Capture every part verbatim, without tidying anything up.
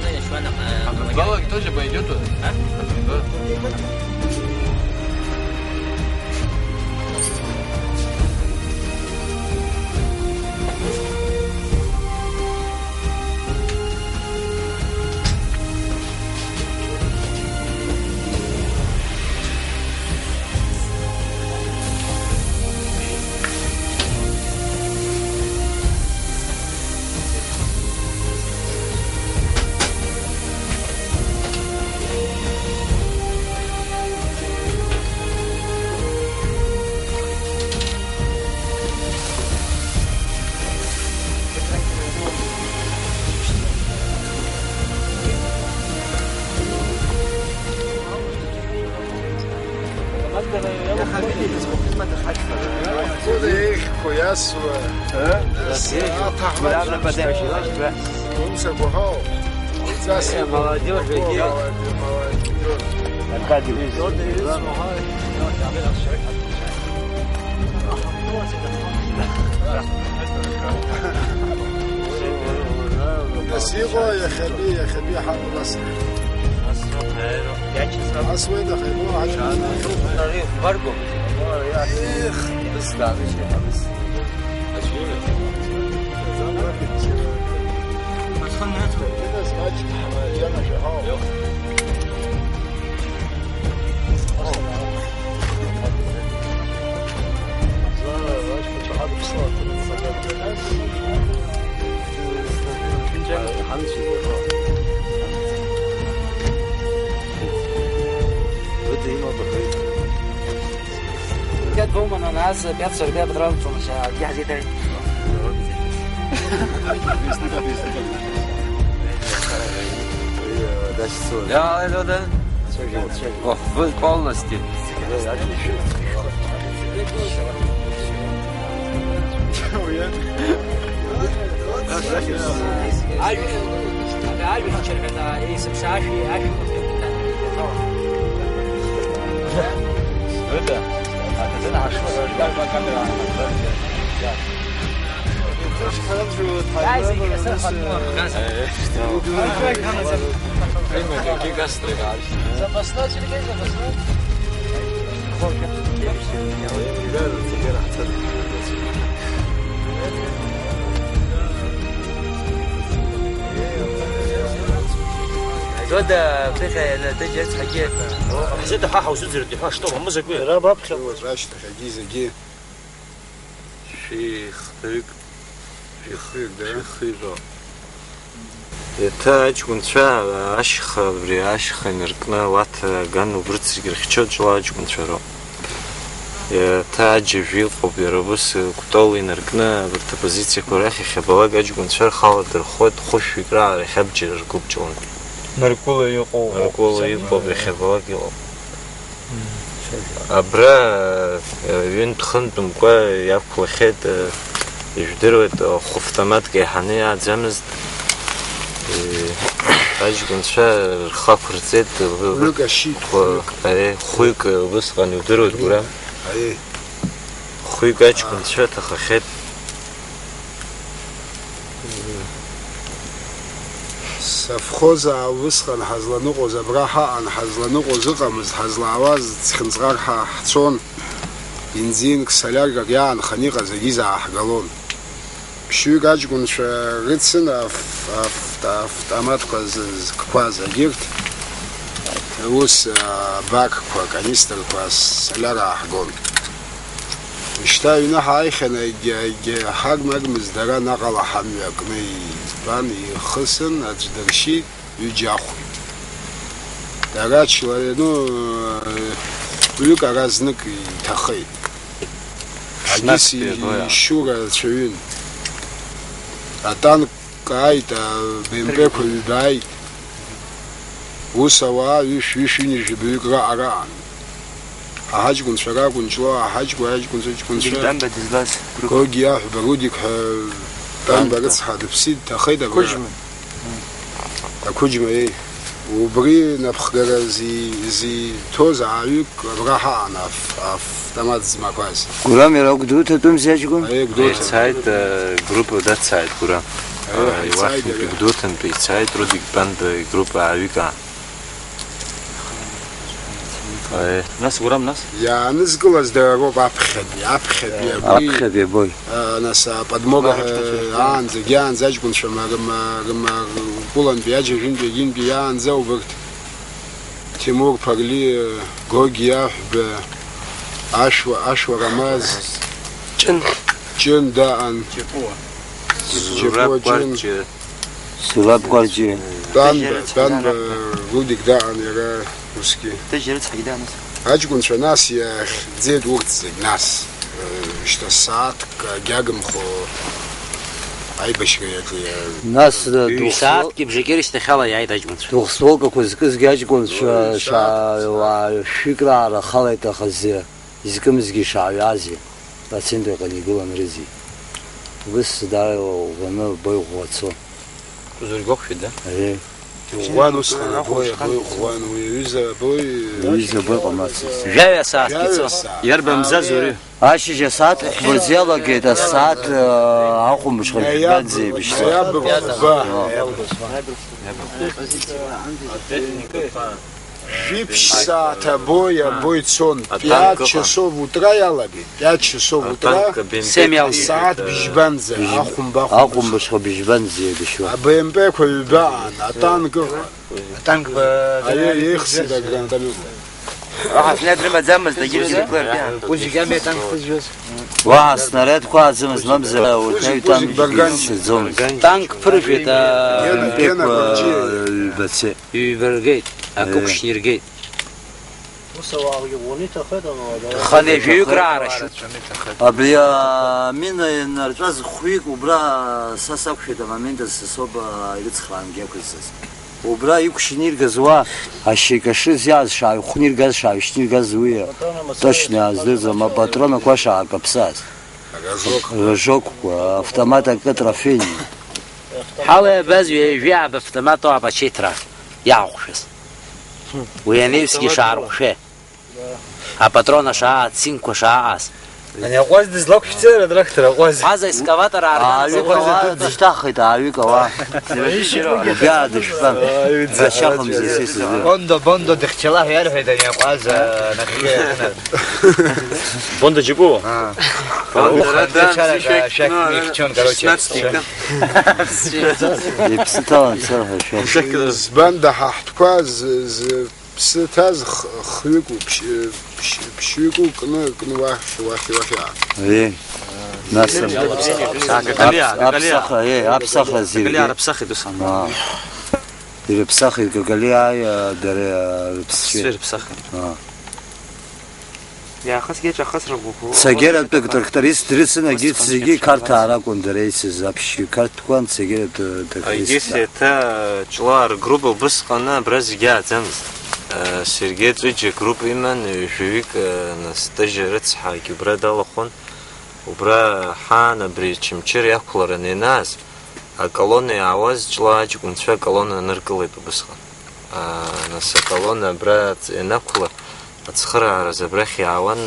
Ну, ещё она, э, Абдулбалак тоже пойдёт туда? А? Абдулбалак. Иахагьы дызхәыцуа дыхаччоит. Иахьцоз еиӷьқәоу иасуа. Э? Нас, иахьа аҭаҳмада. Гәырҩа бадеиԥш, иашьцәа. Умсақәа ҳәоу. Уҵас. Э, молодёжь, молодёжь, молодёжь. Аркадий, Аркадий, Нас иҟоу иахьатәи, иахьатәи ҳамбас. Ас уеит, аха иҟоу ҳаҷ. Ех, Кет Вуман у нас пятьсот сорок пять патронов получает. Я здесь. Ja, oder? Oh, voll полностью. Ажәа, ажәа хьчарҳәа, есыԥса ашәи ашәи. Рыда, аҭаҭын ҳашуҳәа, камера. Дода, ԥыхьа ианадыџьа ацҳагьы. Ҳзеиҭаҳа ҳаусыӡырҩ ҳәа, что, мамызакуи? Иара баԥхьа. Рашьҭахь агьи зегьы. Шәи хҩык. Шәи хҩык, да? Шәи хҩык роуп. Еиҭа аҷкәынцәа ашьха, абри ашьха инаркны ауаҭа аган убырҭ зегьы рыхьчо ҷла аҷкәынцәа роуп. Еиҭа аџьажә иҟоуп, иара убас Кәтол инаркны абарҭ апозициақәа рахь иахьабалак аҷкәынцәа рхала дырхоит, хәышәҩык раара иахьабџьар ргоуп ҷланы. Наркәыла иҟоуп. Наркәыла иҟоуп, иахьабалак иҟоуп. Абра, э, ҩынтә-хынтәымкәа иақәлахьеит, э, ижәдыруеит, э, хәавтоматк еиҳаны иааӡамызт. Э, аҷкәынцәа рхы ақәырҵеит, э, Хәҩык ашьит, хәы-, хәҩык. Ари, хәҩык, э, убысҟан иудыруеит, Гәырам. Аиеи. Хәҩык аҷкәынцәа ҭахахьеит. Совхозаа усҟан ҳазланыҟәоз абра ҳаҟан, ҳазланыҟәоз ыҟамызт, ҳазлаауаз ҵхьынҵҟар ҳа ҳцон, бензинк, солиаркак иаанхан иҟаз агьизаа ҳгалон. Ԥшьҩык аҷкәынцәа рыцын аф-, аф-, автоматқәа з-, зкқәаз агьырҭ, ус, а, бакқәа, канистрқәа солиар ааҳгон. Шьҭа аҩны ҳааихьан, егьа, егьа ҳагмагмызт, дара наҟ ала ҳамҩа кны итәан, ихысын, аӡә дыршьит, ҩыџьа ахәеит. Дара члаҩану, хәҩык ара знык иҭахеит. Агьыс ишьура рацәаҩын. Атанк ааит, а-, БМП-қәа ҩба ааит. Ус ауаа ҩышә, ҩышә ҩынҩажәи баҩык раҟара аан. Аҳаҷкәынцәа ракәын Ҷлоу аҳаҷкәын, аҷкәынцәа, аҷкәынцәа. Дамба дызлаз? Гогиа ҳәа Рудик ҳәа Дамба, Дамба рыцҳа дыԥсит, дҭахеит абра. Ақәыџьма. Ақәыџьма, еи. Убри напхгара зи-, зиҭоз ааҩык абра ҳаҟан, аф-, автомат змақәаз. Гурам иара Гәдоуҭатәымзи аҷкәын? Аиеи, Гәдоуҭа. Ицааит, э, группа дацааит, Гурам. Аиеи, Э, ҳаицааит, иуахьынтәи аиеи. Гәдоуҭантәи ицааит, Рудик Банда игруппа ааҩык аан. Аиеи. Нас, Гурам, нас? Иаанызкылаз дара роуп аԥхьатәи, аԥхьатәи, э, абри, аԥхьатәи абои. Э, нас, а, подмога, э, аанӡагь, аанӡа аҷкәынцәа ма-, рма-, рма-, ргәылантәи аџьажәынтәи, агьынтәи иаанӡа убырҭ. Тимур Ԥарли, Гогиа Аҳәба, Ашәуа, Ашәуа Рамаз, Ҷын. Ҷын даан, Ҷепуа. Ҷепуа Ҷын. Зураб Кәарҷиа. Данба, Данба Рудик даан иара усгьы. Аҷкәынцәа нас иахьӡеит урҭ зегь нас. Шьҭа сааҭк агьагымхо аибашьра иаҿу иа-, Нас, э, Ҩ-, духсо-, сааҭк ибжакьыр шьҭахьала иааит аҷкәынцәа. Духсолкақәа зкызгьы аҷкәынцәа Ҩ-, шаа-, сааҭк. Уаа шәҩык раара халеит, аха зы-, изкымызгьы шааҩази, ацентр аҟны игылан рызи. Убыс даара уӷәӷәаны, бои ӷәӷәа цо. Узыргәахәшәеит, да? Аиеи. Иӷәӷәан усҟан абои, абои ӷәӷәан, уи аҩыза абои. Аҩыза абои ҟамлацызт. Жәаҩа сааҭк ицо. Жәаҩа сааҭ. Иарбан мза зури? Ашьыжь асааҭ хәбаӡ иалагеит, асааҭ, э, ахәымшҟа жәбанӡа еибашьуа. Ноиабр хәба. Жәиԥшь сааҭ абои, абои цон. Пиаҭ часов утра иалагеит. Пиаҭ часов утра. Семь ал. Асааҭ быжьбанӡа, ахәымба, ахәымба. Ахәымбаҽха быжьбанӡа еибашьуа. АБМП-қәа ҩба аан, атанк ыҟан. Атанк ба-, Аиеи, еихсит агранатомётқәа. Уаҳа снаряд рымаӡамызт, агьырҭ зегьы клыркьан. Уи зегь ами атанк ԥызжәоз. Уаҳа снарядқәа ааӡамызт, мамзар, урҭ аҩ танк Барган. Ицаӡомызт. Танк ԥыржәеит, а, Гена, Гена Барчиа. Ҩбацы. Ҩба ргеит, акықәшьни ргеит. Ус ауаагьы ӷәӷәаны иҭахеит, ама, дара. Хынҩажәаҩык раара шьоук. Абри амина ианнарҵәаз хәҩык убра са сақәшәеит, амомент азы са соуп, а, ирыцхраангьы иақәызҵаз. Убра иқәшьны иргаз уа, ашьеикашыз иааз шааҩхәны иргаз, шааҩшьны иргаз уи, точно иааздырӡом, апатронақәа шаакаԥсаз. Рожок. Рожокқәа, автомат акы, трофейни. Ҳала иабаз ҩажәи ааба автомат ауп ачеҭра иаахәшәыз. Уи анаҩсгьы шаархәшәе. Апатрона шаа, ацинқәа шааҟаз. Ани аҟәаз дызлақәшәҵеи, атрактор аҟәаз? Ҟәаза ескаватор аарган, ааҩык ауаа дышьҭаҳхит, ааҩык ауаа. Убиаа дышәтәан. Ааҩӡа. Ашьахымза сисызы. Бондо, Бондо дыхьчалаҳәа иарҳәеит ани аҟәаз, а, нахьхьи. Бондо џьапу? Аа. Бондо, да, да, шәақь, ну, шәақь, короче. Шестнадцатый. Иԥсы ҭалан цар ҳәа шәа. Збанда ҳа ҳтәқәа з-, з-, Ԥсы ҭаз х-, хҩык, ԥшь-, ԥшь-, ԥшьҩык кны, кны уахь, уахь, уахь иаах. Е, нас Аԥс-, Аԥсаха, е, Аԥсаха зегьы. Аԥсаха дус. Аа. Ирыԥсахит Какалиааи, а, дара, а, рыԥсцәеи. Рыԥсцәеи рыԥсахит. Аа. Иаахысгьы аҿахысра ӷәӷәоуп. Сагьаратәык тракторист дрыцын, агьырҭ зегьы Қарҭаа ракәын дара еицыз, аԥшьҩы Қарҭтәқәан, Сагьаратәы тракторист. Егьыс еиҭа Ҷлоу ргруппа убысҟаны абра зегьы ааӡамызт. Э, Сергеи Ҵәыџьа группа иман, ҩажәаҩык, э, Настыжьа рыцҳагьы убра далахәын. Убра ҳаан абри Чымчыр иақәлараны ианааз, аколонна иаауаз Ҷлоу аҷкәынцәа аколонна аныркылеит убысҟан. Аа, нас аколонна абра ианақәла, ацхыраараз абрахь иаауан,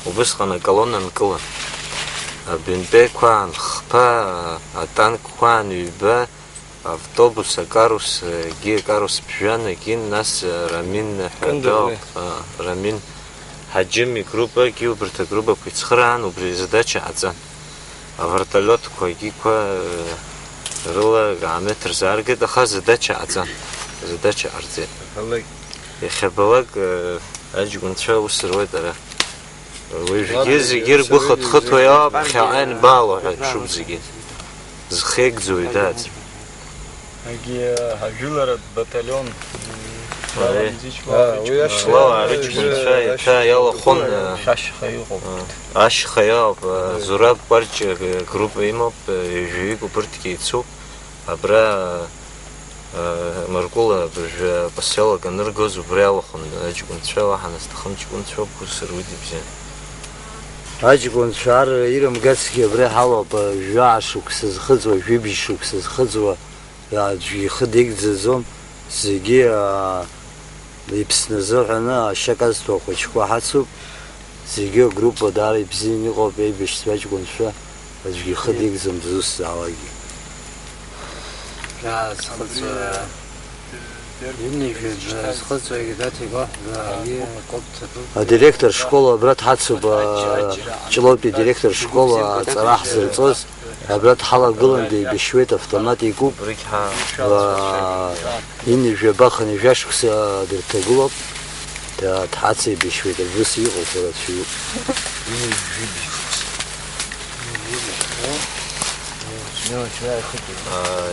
убысҟан аколонна нкылан. Абинтәеқәа аан хԥа, атанкқәа аан ҩба, автобус, акарус, егьи акарус ԥжәан, егьи нас Рамин ҳәа Кындыӷәы. Дауп, аа, Рамин Ҳаџьым игруппагьы убарҭ агруппақәа ицхыраан, убри задача ҟаҵан. Авертолиотқәа, егьиқәа, э, рыла амеҭ рзааргеит, аха задача ҟаҵан, задача ҟарҵеит. Иахьабалак, э, аҷкәынцәа аус руеит ара. Уажәгьы зегьы ргәы хыҭхыҭуа иоуп, ԥхьаҟа ианбаало ҳәа иԥшуп зегьы. Зхеигӡоу идааӡам. Егьи ҳажәыларатә баталион, Ари. Члоу арыҷкәынцәа иаҭа иалахәын, Шәашьха иҟоуп. Ашьха иоуп, Зураб Кәарҷ группа имоуп, ҩажәаҩык убырҭгьы ицуп. Абра, Мыркәыла абыржәы апоселок аныргоз убри алахәын аҷкәынцәа, уаҳа насҭахым ҷкәынцәоуп, ус руит ибзиан. Аҷкәынцәа ар ирымгацгьы абри ҳалоуп, жәаа шықәса зхыҵуа, жәибжь шықәса зхыҵуа. Аӡәгьы ихы дигӡаӡом, зегьы, аа, иԥсны азыҳәаны ашьа казҭәа ахәыҷқәа ҳацуп, зегьы агруппа даара ибзианы иҟоуп, еибашьцәа аҷкәынцәа, аӡәгьы ихы дигӡом дызусҭазаалакгьы. Зхыҵуа, ҩынҩажәа зхыҵуагьы даҭигәаҳәа, акоуп ҭатәуп. Адиректор школ абра дҳацуп, аа, Ҷлоутәи директор школ аҵара ҳзырҵоз. Абра дҳалагылан деибашьуеит, автомат икуп. Убригь ҳа-, аа, ҩынҩажәаба хынҩажәа шықәса дырҭагылоуп. Д-, дҳацеибашьуеит, абыс иҟоуп, рацәаҩуп. Ҩынҩажәи шықәса. Аа,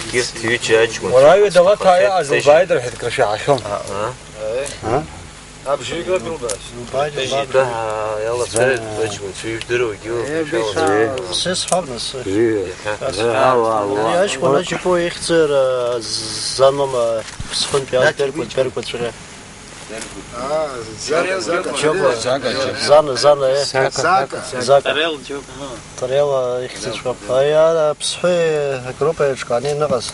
егьырҭ ҩыџьа аҷкәынцәа. Уара ҩада уаҭаа иҟаз лбааит рҳәеит, крашәаҳахьон. Аа. Аа? Абжьыга дылбааит. Лбааит, лбааит. Ижәдәы ҳа-, иалацәажәоит, Ижәдәы. Аҷкәынцәа ижәдыруагьы ыҟоуп, Ижәдәы шәалацәажәоит. Са исҳәап, нас. Ижәдәы. Иахьа. Ала, ала. Ари аҷкәын аџьабаа ихьӡыр, а, Занмам, а, Ԥсҳәынтәи Дад, Беркәа, уи Беркәаҵәҟьа. А, Зана, Зана. Џьоба. Зана, Зана, э. Зака. Зака. Зака. Тарел Џьоба. Тарел, а, ихьӡҵәҟьа. Ари ара Ԥсҳәи агруппа еиҿкааны иныҟаз.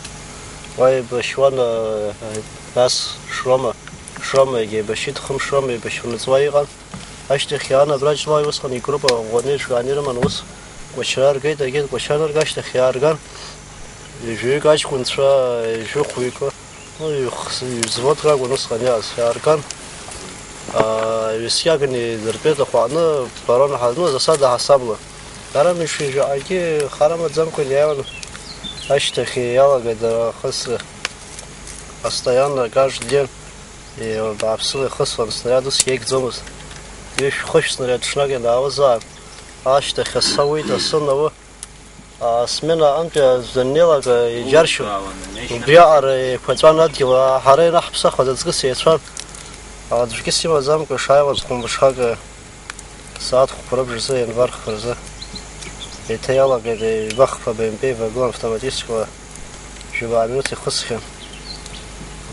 Уа еибашьуан, а, нас Шрома. Шрома егьа еибашьит, хымш Шрома еибашьуан, ҵуа иҟан. Ашьҭахь иаан абра Ҷлоу усҟан игруппа ӷәӷәаны еиҿкааны ирыман ус, Кәачра ргеит, агеит Кәачра анырга, ашьҭахь иаарган, ҩажәаҩык аҷкәынцәа, ҩажәи хәҩык, ну, ҩх-, ҩ-взводк ракәын усҟан иааз, иаарган, аа, ҩыскьаганы идыртәеит ахәааны, барон ҳа-, ну, засада ҳасабла. Дара мыш ҩажәаҟагьы хара маӡамкәа инеиуан, ашьҭахь иалагеит дара ахыс, постоянно, каждый день. Бааԥсыла ихысуан, снаряд ус иеигӡомызт. Ҩышә-хышә снаряд ҽнак ианаауазаан, ашьҭахь асы ауит, асы анауы, асмена аҟынтәи аӡә даннеилак, иџьаршьон. Убриаҟара еиқәаҵәан адгьыл, ҳара ианаҳԥсахуаз аҵкыс еицәан. Аӡәгьы симаӡамкәа ишааиуаз хәылбыҽхак, сааҭ хәба рыбжазы, январ хба рзы. Еиҭа иалагеит, ҩба-хԥа БМП ивагон автоматическала жәабаҟа минуҭ ихысхьан.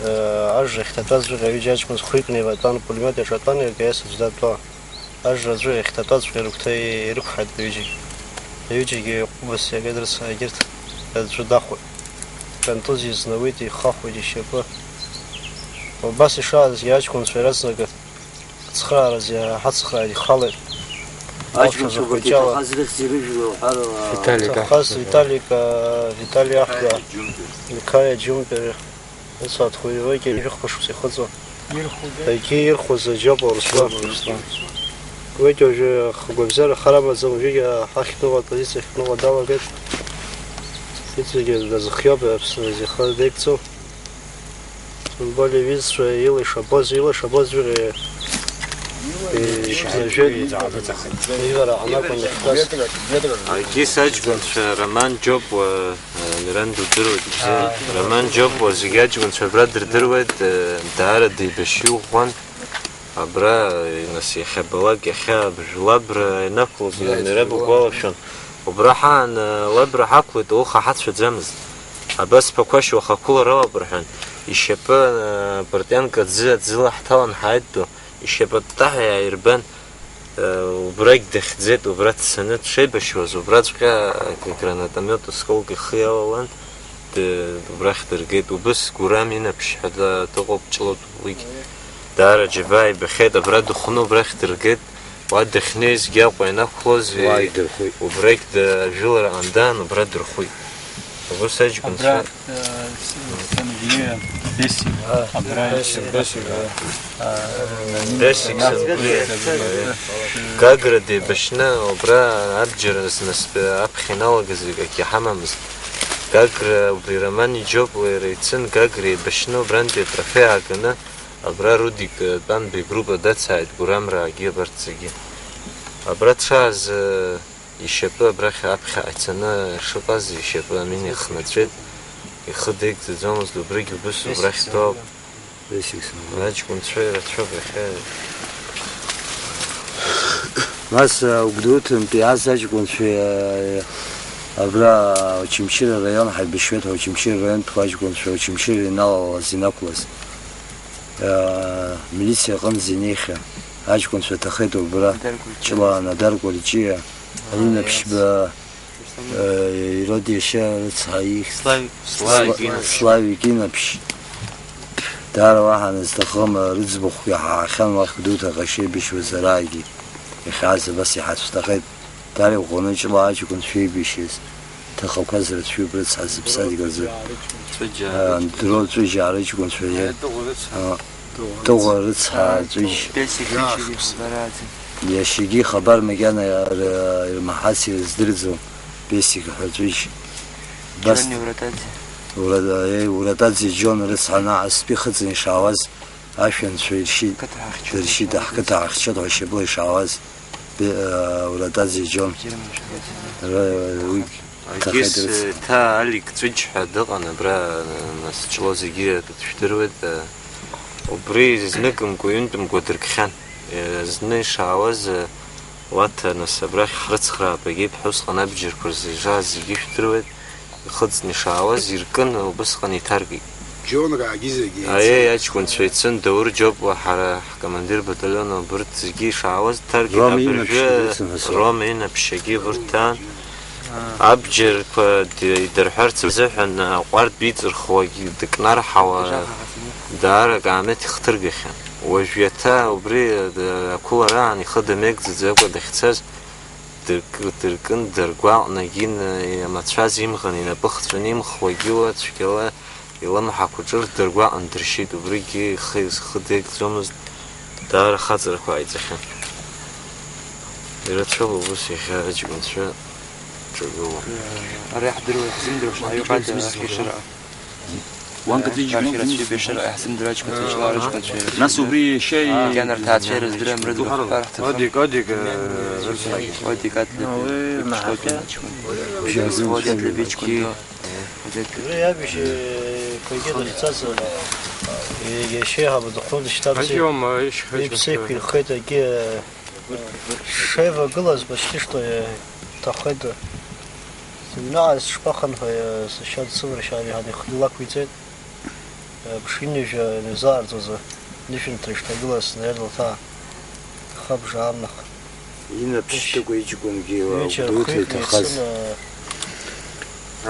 Ажра ахьҭатәаз ҩыџьа аҷкәын зхы икны иватәан, пулемиот иаҿатәан, егьа сыӡәӡәатәо. Ажра аӡәы иахьҭатәаҵәҟьа рыгәҭа ирықәҳаит аҩыџьагь. Аҩыџьагьы ҟәыбаса иагеит рыцҳа, егьырҭ аӡәы дахоит. Кантуз изнауит, ихахоит ишьапы. Убас ишаазгьы аҷкәынцәа иаразнакы ацхраараз иаҳацхраар ихалеит. Аҷкәынцәа Алхыз ахәыҷала. Иҭахаз рыхьӡ ирыжәла уҳәар, Виталик Иҭахаз Ахба. Виталик, а, Витали Ахба, Микаиа Џьумпери. Ус аҭхуҩы уигьы жәохә шықәса ихыҵуан. Ирхәыда? Егьи ирхәыз Џьопуа Руслан. Џьопуа Руслан. Уигьы уажәы хыгәабзиара хар амаӡам, уажәыгьы ҳахь дыҟоуп, апозициахь дыҟоуп, далагеит. Иҵегьы дазыхиоуп, Аԥсны зихы деигӡоу. Тем более, иҩызцәа ила ишабоз, ила ишабоз ҩыра иԥнажәеит. Ивара аҟны акәын иахьтәаз. Егьи саҷкәынцәа Роман Џьопуа, Миран дудыруеит бзиа. Роман Џьопуа зегьы аҷкәынцәа абра дырдыруеит, даара деибашьҩы ӷәӷәан. Абра, нас, иахьабалак, иахьа абжәлабра ианақәлоз, Мира ианира ибжәлабра. Бгәалашәон. Убра ҳаан, лабра ҳақәлеит, ауха ҳацәаӡамызт. Абас Ԥақәашь уаха ақәылара алоуп рҳәан, ишьапы, портианка аӡы аӡыла ҳҭалан ҳааит ду. Ишьапы аттаҳәа иааирбан, э, убрагь дахьӡеит, убра дцаны дшеибашьуаз, убраҵәҟьа, э, гранатомет осколк ихы иалалан, д-, убрахь дыргеит. Убыс Гурам Инаԥшь ҳәа да-, дыҟоуп, Ҷлоуп уигь. Даара џьабаа ибахьеит, абра дыхәны убрахь дыргеит. Уа дахьнеизгьы Аҟәа ианақәлоз, Уа идырхәит. Убрагь да-, ажәылара ҟандаан, убра дырхәит. Убыс аҷкәынцәа. Абра, э, с-, санбзиа, Бесик. А, абра Бесик, Бесик, а. А, Бесик Нацгвардиа санбзиа. Гагра деибашьны, убра абџьар знастәи аԥхьа иналагаз акгьы ҳамамызт. Гагра убри Роман Иџьопуа иара ицын, Гагра еибашьны убрантәи атрофеи ааганы, абра Рудик, э, тәамбеи группа дацааит, Гурамраагьы абарҭ зегьы. Абра дшааз, э, Ишьапы абрахь аԥхьаҟа ицаны шыҟаз, ишьапы амин ихнаҵәеит, ихы деигӡаӡомызт, убригь убыс убрахь дтәоуп. Аҷкәынцәа ирацәоуп иахьа. Нас, а, Гәдоуҭантәи иааз аҷкәынцәа, а, абра Очамчыра араион ҳаибашьуеит ҳәа, Очамчыра араионтәқәа аҷкәынцәа, Очамчыра иналалаз, инақәлаз, а, милициа аҟынӡа инеихьан. Аҷкәынцәа ҭахеит убра, Нодар Кәарҷиа. Ҷла, Нодар Кәарҷиа. Рынаԥшьба, э, Ирод иашьа рыцҳа ихьӡ Славик. Славик Сла-, Инаԥшь. Славик Инаԥшь. Даара уаҳа назҭахым, рыӡбахә иаҳаахьан уахь Гәдоуҭаҟа ишеибашьуаз араагьы. Иахьааз абас иҳацәҭахеит. Даара иӷәӷәаны ҷла аҷкәынцәа еибашьыз. Ҭахақәаз рацәаҩуп рыцҳа зыԥсадгьыл азы. Ҵәыџьаа Э, рыҷкәын. Дро Ҵәыџьаа рыҷкәынцәа, Э, иа-, Тыӷәа рыцҳа. э, Тыӷәа рыцҳа Ҵәыџь. Бесик Ҷыҷ ихабар аӡы. Иашьагьы ихабар макьана р-, ирмаҳац ирыздырӡом, Бесик ҳәа Ҵәыџь. Бас Џьон Иуратаӡе. Урада-, э, Уратаӡе Џьон рыцҳа наҟ астәи ихыҵны ишаауаз, ашәанцәа иршьит, Қыҭа ҳахьчоит, дыршьит, ишаауаз. Ҳқыҭа ҳахьчоит ҳәа шьапыла ишаауаз, Бе-, э, Уратаӡе Џьон. Џьон Иуратаӡе. Ра-, уи Егьыс, ҭахеит рыцҳа. Еиҭа Алик Ҵәыџь ҳәа дыҟан абра, нас Ҷло зегьы шәдыруеит, убри зныкымкәа, ҩынтәымкәа дыркхьан. Зны ишаауаз, Лаҭа, нас абрахь ҳрыцхраап, егьи ԥҳәысҟан абџьарқәа рзы ижааз зегьы шәдыруеит, ихыҵны ишаауаз иркын, убысҟан иҭаркит. Џьонраагьы зегьы Аиеи, еицын. Аҷкәынцәа ицын, Даур Џьопуа, ҳара ҳкомандир баталион, убырҭ зегьы ишаауаз дҭаркит, Рома абыржәы Инаԥшьгьы ицын ҳәа сыҟоуп. Рома Инаԥшьагьы убырҭ ҭан. Абџьарқәа д-, идырҳәарц азыҳәан аҟәардә иҵырхуагь дыкнарҳауа, даара акаамеҭ ихҭыргахьан. Уажә иаҭа убри, д-, ақәылараан ихы дамеигӡаӡакәа дахьцаз, дырк-, дыркын, дыргәаҟны, егьин, амацәаз имӷан инапы хҵәаны имхуагьы уа цәгьала илымҳақәа ҿырҭ дыргәаҟын дыршьит, убригьы ихы, ихы деигӡомызт, даара ахаҵарақәа ааиҵахьан. Ирацәоуп убыс иахьа аҷкәынцәа ҿагылоу. Ара иаҳдыруа, иаҳзымдыруа шаҳаҩык ада ахьишыра. Уанкаҵәыџь Арахь ирацәаҩуп иашьа, иаҳзымдыруа аҷкәынцәа, ҷла рыҷкәынцәа ирацәаҩуп. Нас убри иашьа Макьана рҭаацәа ирыздырам, рыӡбахә ҳәар ҳҭахым. Одик, Одик, э, Одик, Одик, Адлеиба, Ԥшьҟатәи аҷкәын. Взвод Адлеиба иҷкәын ду. Уи иаб иашьа, э, кагьы дахьцаз, э, иашьа иҳабы дыхәны дышьҭамзи. Ҳаџьома, ишьха Иԥсы еиқәирхеит, егьи, э, Шеивагылаз почти что иҭаххеит. Сымҩа шԥахынҳәуеи, сашьа дсываршьаан, иҳан ихы илақәиҵеит. Ԥшьынҩажәа ианизаарҵозы, нышәынҭра ишҭагылаз, наверное, лҭаа хабжа амах. Инаԥшьҭыкәа иҷкәынгьы ҩыџьа убри рхы иҭахаз. Икны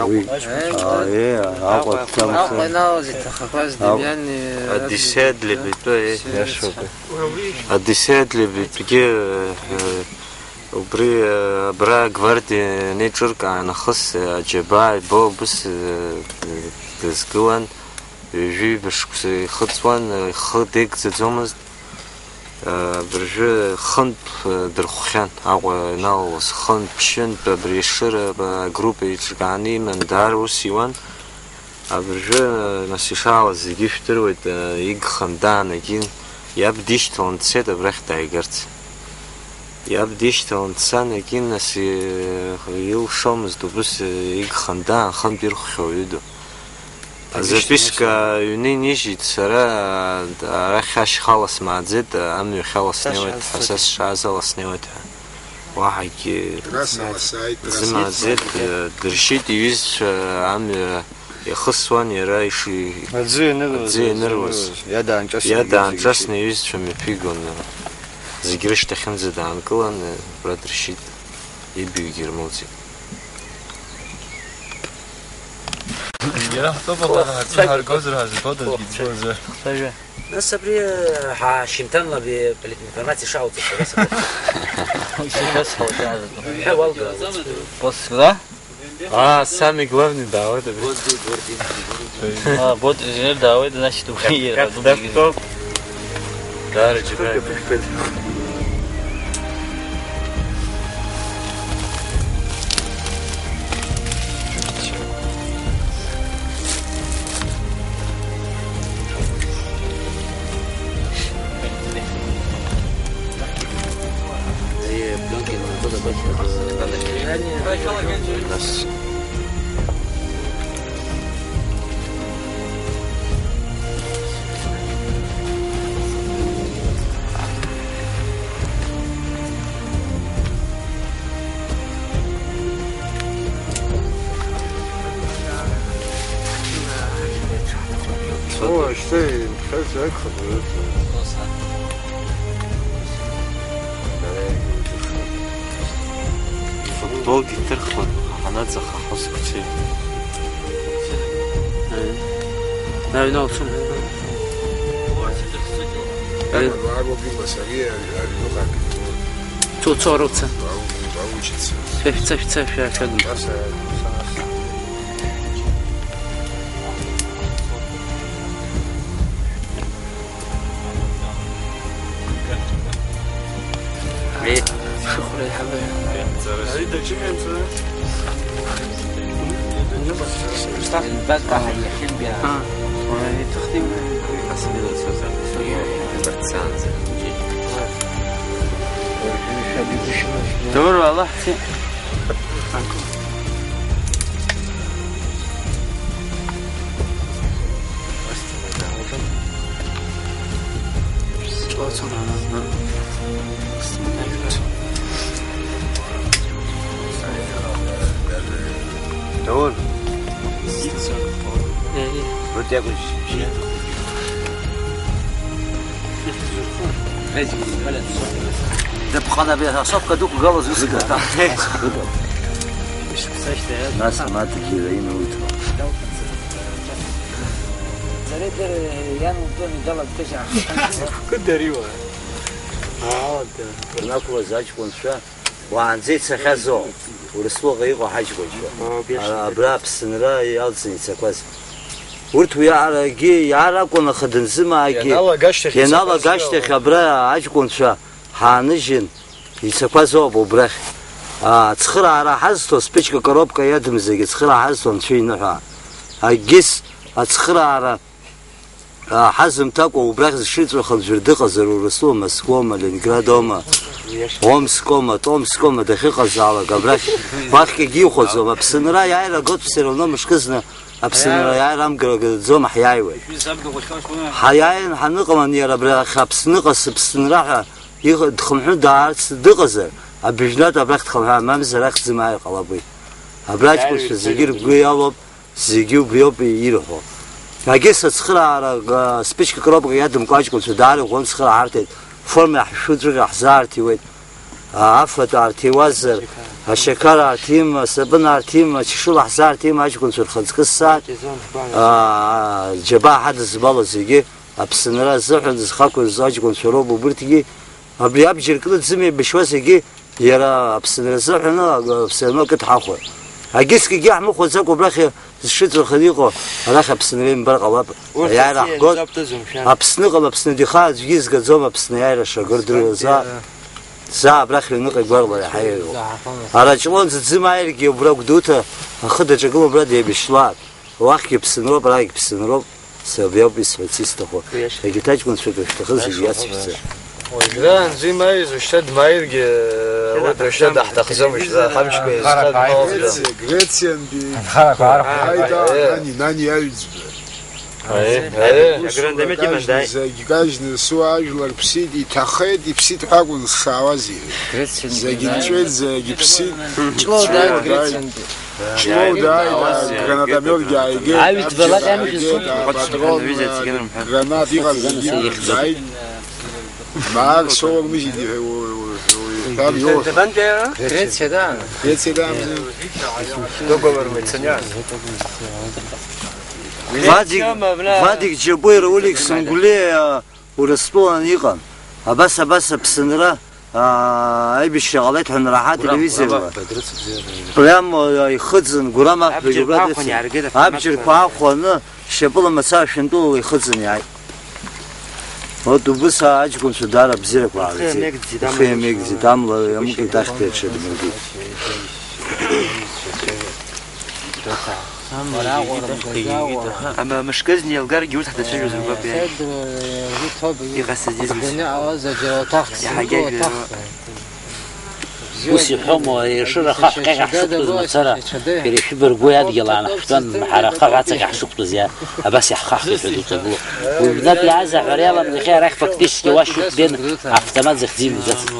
Уи, ицаны, аа, е, Аҟәа Аҟәа, Аҟәа иналаз иҭахақәаз Аҟәа. Демиани Одиссея для Битва, е. Иашоуп. Одиссея для Битвагьы, э, э, убри, э, абра гвардиа неиҿыркаан ахыс, э, аџьабаа ибо убыс, э, э, дызгылан, ҩажәи ҩба шықәса ихыҵуан, э, ихы деигӡаӡомызт. Абыржәы хынтә дырхәхьан, Аҟәа иналалоз, хынтә, ԥшьынтә, абри Ешыра агруппа еиҿкааны иман, даара ус иуан. Абыржәы, нас, ишаауаз зегьы ижәдыруеит, игхан даанагин, иаб дишьҭалан дцеит абрахь дааигарц. Иаб дишьҭалан дцан, егьи, нас, и-, илшомызт убыс, игхан даан, хынтә ирхәхьоу ҩыду. Агьежьтәи Азаписка ус ҩны инижьит, сара, а, арахь ашьхала смааӡеит, амҩахьала снеиуеит ҳәа, са сшааз ала снеиуеит ҳәа. Уаҳагьы Трасса ласааит, трасса. Зымааӡеит, дыршьит иҩызцәа амҩа иахысуан иара иши-, Аӡы ианыруаз, аӡы ианыруаз. Иадаанҿасны Иадаанҿасны иҩызцәа иҩызцәа мҩаԥигон. Зегь рышьҭахьынӡа даанкылан, абра дыршьит, ибаҩгьы ирмоуӡеит. Иара ҳтәоуп, аха ҳаӡы ҳаргозар ҳазбода, зегь збозар. Нас абри, ҳа, шьынҭанла абри политинформациа шаауҵо сара саб. Ҳәа уалга. После, да? А, самый главный, да, вот это. Вот, вот, вот. А, вот, инженер, да, вот, значит, вы. Как, как, кто? Дара џьабаа. О, что, инфекция, как это? Футболгьы ҭырхуан, ҳанаҵаха ҳусқәцәеи. Аҩны алцәым. Э. Цо, цо, рыца. Шәа, шәца, шәца, шәа, шәа. Шыхәра иҳабы. Добро, Аллах. Даур. Рут иакәын шьи. Дыԥҟан абри асопка дықәгалоз ус гата. Нас маҭгьы ираинаиҭо. Кыдариуа. Аалага. Инақәлаз аҷкәынцәа уаанӡа ицахьазоуп, Урыстәылаҟа иҟоу ҳаҷкәынцәа. Ара, абра Аԥсынра иалҵны ицақәаз. Урҭ уи арагьы иааракәын, аха данзымаагьы, ианалага ашьҭахь, ианалага ицақәаз ашьҭахь иоуп. Абра аҷкәынцәа ҳааныжьын, ицақәазоуп убрахь. Аа, ацхыраара ҳазҭо, спичка коробка иадымзаргьы ацхыраара ҳазҭо анцәа иныҳәа. Агьыс ацхыраара Ҳазымҭакәа убрахь зҽыҵәахын ӡәыр дыҟазар, Урыстәыла, Москвоума, Ленинградоума, Омскоума, Томскоума дахьыҟазаалак, абрахь уахьгьы ихәаӡом. Аԥсынра аиааира агоит, все равно мышкызны Аԥсынра аиааира амгара гаӡом, ҳиааиуеит. Ҳаиааин ҳаныҟалан, иара абрахь Аԥсныҟа сыԥсынра ҳәа иҟ-, дхынҳәны даарц дыҟазар, абыжәнатә абрахь дхынҳәаа, мамзар арахь дзымааир ҟалап уи. Абра аҷкәынцәа зегьы ргәы иалоуп. Зегьы убриоуп ирҳәо. Агьыс ацхыраара, а, спичка коробка иадымкуа аҷкәынцәа даара иӷәӷәаны цхыраарҭеит. Форма иаҳшәу ҵәыҟьа ҳзаарҭиуеит. А, афатә аарҭиуазар, ашьақар аарҭима, асапын аарҭима, ачашыла ҳзаарҭима аҷкәынцәа рхаҵкы ссааит. А, џьабаа ҳадызбало зегьы, Аԥсынра азыҳәан зхақәыз аҷкәынцәа роуп убырҭгьы. Абри абџьар кны дзымеибашьуа зегьы Иара Аԥсынра азыҳәан Аԥсынра акы дҳахәар. Агьыск егьи ҳмыхәаӡакәа абрахь зҽыҵәахын иҟоу, арахь Аԥсынра имбар ҟалап. Урҭ Аиааира Россиа ҳгоит. Изаптызу, мшәан? Аԥсныҟала Аԥсны дихаа аӡәгьы изгаӡом, Аԥсны аиааира шагыр дыруаза. Заа абрахь ҩныҟа игәарлара иаҳа еиӷьуп. Ара Ҷлонӡа дзымааиргьы убра Гәдоуҭа ахы даҿагыло убра деибашьлааит. Уахьгьы Аԥсынроуп, арахьгь Аԥсынроуп. Сабиоуп исҳәарц исҭаху. Егьырҭ аҷкәынцәа акрышәҭахыз зегьы иацшәҵа. Уажәы анзы имааиз, ушьҭа дмааиргьы, уи ушьҭа даҳҭахӡам, ушьҭа ҳамчқәа еизхадмалҵәо. Грециантәи Анхарақәа арахә. Ааит, аа, Е. Нани, Нани аҩӡба. Аи, аи. Ус Аграндамет ура иман дааи. Кажьны, зегь кажьны, су ажәлар ԥсит, иҭахеит, иԥсит ҳәа акәын сшаауаз иҳәеит. Грециантәи Зегь нҵәеит, зегь ԥсит. Ҷлоу дааит, Ҷлоу дааит. Ҷлоу дааит, гранатометгьы ааигеит, Аҩӡбалак абџьар амҩа ааигеит, зцоит. Апатрон, гранат иҟаз зегьы ааит. Маар соуак мыжьит, иҳәа, уи, уи, уи, уи, уи, Грециа, да? Грециа, да. Договор мы ценя. Вадик, Вадик Џьапуи Раулик Сангулиа Урыстәылан иҟан. Абас, абас Аԥсынра, аа, аибашьра ҟалеит ҳәа анраҳа ателевизорла. Прямо, аа, ихыҵын, Гурам Ахԥагьы абџьарқәа убра ахәаны дыцын. Иааргеит автоматқәа. Абџьарқәа ахәаны, шьапыла мацара шәантәылала ихыҵын иааит. Вот убыс аҷкәынцәа даара абзиарақәа Ухы ҟарҵеит. Иамеигӡеит, Ухы амала иамеигӡеит, иамукит, иамукит, ахьҭа иаҽадмыргеит. Ама мышкызны еилгаргьы урҭ ҳҭацәажәоз ргәаԥ иааит. Иҟасҵаз измыцәа. Иаҳагьы ажәа. Ус иҳәома, аешыра ахаҳә ҟьаҟьа ҳшықәтәаз мацара, иара ишәыбаргәы адгьыл аан ҳтәан, ҳара ахаҳә ацаҟьа ҳшықәтәаз иа, абас иаҳхаҳхит ҳәа дуҭагылоуп. Уажәнатә иааза ҳәара иаламгахьы арахь фактически уа шьоук ден автомат захьӡимыз ацын.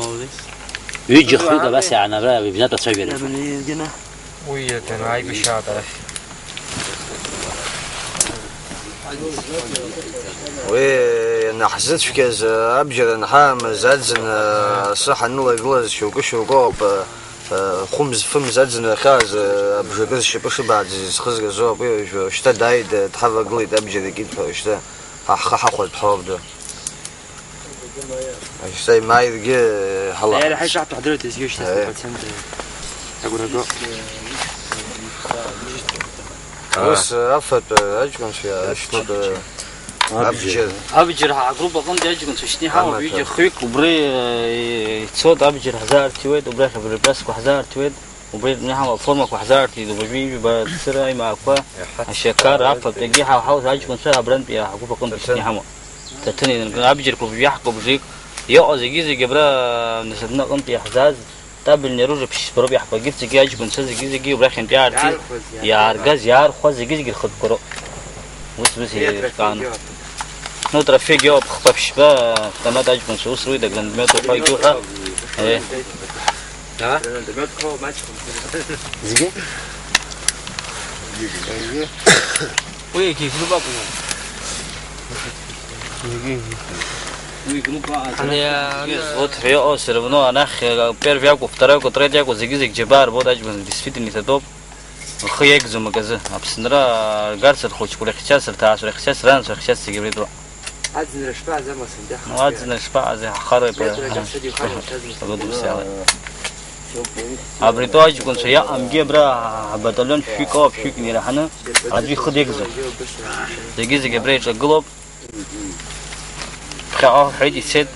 Ҩыџьа-хҩык абас иаанарра, уажәнатә ацәажәара. Уи иаҭәаны аибашьраҟара. Уи ианаҳзыцәгьаз, абџьар анҳаамыз аӡын, асы ҳанылагылаз шьоукы-шьоукы ауп, хәымз-фымз аӡын ахьааз, абжакы зшьапы шыбааӡаз изхызгаз ауп, уи уажәы шьҭа дааит, дҳавагылеит абџьар икит ҳәа, шьҭа ҳа ҳхы ҳахәартә ҳауп ду. Шьҭа имааиргьы ҳалаҳарц. Иара ҳаиша ҳтәы ҳдырырҭ изгьы шьҭа Аиа. Сҭахәацәа агәра го. Ус афатә аҷкәынцәа иаашьҭуп, абџьар. Абџьар. Абџьар ҳа агруппа аҟынтәи аҷкәынцәа шьҭа иҳауп, Амаҭәа. Ҩыџьа-хҩык убри, э, ицоит, абџьар ҳзаарҭиуеит, убрахь абри абасқәа ҳзаарҭиуеит. Убри аҟны иҳамоу аформақәа ҳзаарҭеит, уажәы ижәба цыра аимаақәа, ашьақар, афатә, егьи ҳа-, ҳаус аҷкәынцәа абрантәи ҳгәыԥ аҟынтә ишьҭны иҳамоу. Ҭаҭын инаркны абџьарқәа бжеи, иаҳкуа бжеик, иҟоу зегьы-зегьы абра, нас, адәны аҟынтә иаҳзааз, табельное оружие ԥшьба роуп иаҳкуа, егьырҭ зегьы аҷкәынцәа зегьы-зегьы убрахьынтә иаарҵеит, иааргаз, иаархәаз зегьы-зегьы рхатәқәа роуп. Ус, ус еилышәкааны. Ну, трофеигьы ауп, хԥа-ԥшьба автомат аҷкәынцәа ус руит, агранатометқәа егьуҳәа. Э. А? Зегьы? Уи егьи группа акәын. Егьи. Уи группа, а, Ани, а, взвод ҳәа иҟоу, все равно, анахь, э, первый акәу, второй акәу, третий акәу, зегьы-зегь џьабаа рбоит аҷкәын, действительно иҭатәоуп. Рхы иагӡом аказы. Аԥсынра ргарц рхәыҷқәа рыхьчарц, рҭаацәа рыхьчарц, ранацәа рыхьчарц зегьы абри атәы. Аӡынра шԥаҟаз, амала сынтәа Ну, ҳахьӡ-, аӡынра шпаҟаз, иаҳхароуп, метр ҳәа. Даҽа дихароуп, ҳәа зны Абри сгәы дусеиала. Абри атәы аҷкәынцәа иаҟамгьы абра ҳбаталион шәҩык ауп, шәҩык ираҳаны аӡәы ихы дагӡом. Зегьы-зегьы абра иҿагылоуп. Ԥхьаҟа ҳәеит ицеит.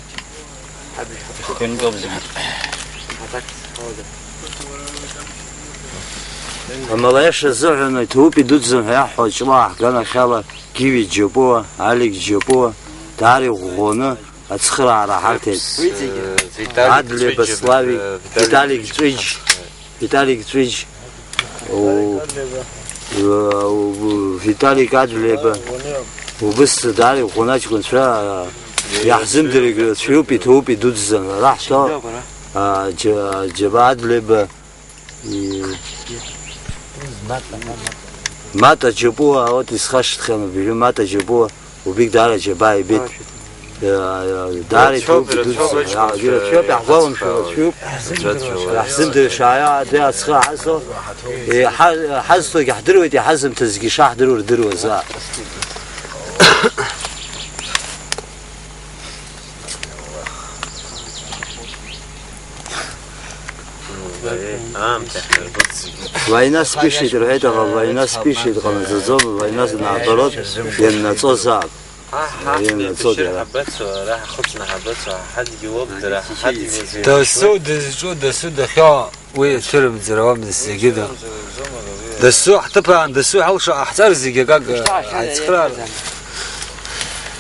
Ихгангоуп зегьы. Амала аиаша азыҳәан, иҭабуп идуӡӡан ҳәа иаҳҳәо аҷла ааҳган ахьала, Гиви Џьопуа, Алик Џьопуа, даара иӷәӷәаны ацхыраара ҳарҭеит. Э, Виталик Адлеба Ҵәыџь, Славик, э, Виталик Виталик Ҵәыџь. Ҵәыџь. Виталик Ҵәыџь, у-, у-, Виталик Адлеиба, убыс даара иӷәӷәаны аҷкәынцәа, а, иаҳзымдыргь рацәаҩуп, иҭабуп, идуӡӡан. Ара ҳтәы, а, џьа-, џьабаа Адлеиба, и-, Мата Џьапуа, вот исхашҭхьан убжьы, Мата Џьапуа, убригь даара џьабаа ибеит. Э, э, даара Ирацәоуп, иҭоуп ирацәоуп, идуӡӡа. Аҷкәынцәа, Иа, ирацәоуп, ирацәоуп, иаҳгәалымшәо, ирацәоуп. Ирацәоуп. Иаҳзымдырша, аиа, аӡәы ацхы ҳазҭо, иҳа-, ҳазҭогьы ҳдыруеит, иҳазымҭазгьы шаҳдыруа рдыруазаап. Аамҭа ҳнарбоит зегьы. Война спешит, рҳәеит, аха война спешит ҟанаҵаӡом, война, наоборот, ианнаҵозаап. Аҳ, ҳаҳ, Ианнаҵоит дышәыр иара. Ҳабацо, ара ҳахәыцны ҳабацо, ҳадгьыл ауп, дара ҳадгьыл зегьы. Дасу дызҿу, дасу дахьоу, уи ацәырымӡыр ауам зегьы ду. Дасу ҳҭыԥ аан, дасу ҳалшо ҟаҳҵар зегьы акак ҳацхраара.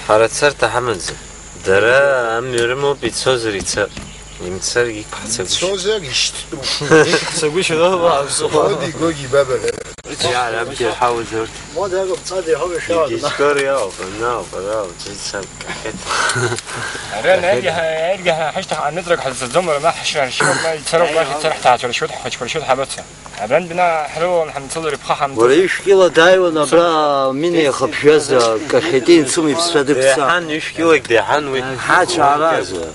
Ҳара царҭа ҳамаӡам. Дара амҩа рымоуп, ицозар ицап, имцаргьы иқәҳцагәышьап. Ицозар ишьҭтәуп. Иқәҳцагәышьап, ала, ала, Ходи, Гоги, Баба. Иара абџьар ҳауаӡоит. Мода агәаԥҵәада иҳәоу ишәаҳәо. Егьи џьбар иауп, анаауп, араауп, ӡыцап, кахеҭ. Ара наигьы ҳа-, наигьы ҳа-, ҳашьҭахь аныҵрак ҳазцаӡом, ара ма ҳашьра ршьроуп, ма ицароуп, ма ицар ҳҭаацәа ршьуеит, ҳхәыҷқәа ршьуеит, ҳабаца. Абрантә бна ҳрылалан ҳамцалар иԥхахамҵоз. Уара ишәкьыла дааиуан абра амина иахыԥжәаз, Кахети Нцума иԥсцәа дыԥсаа. Еиҳан ишәкьылагь деиҳан уи. Ҳача аразы.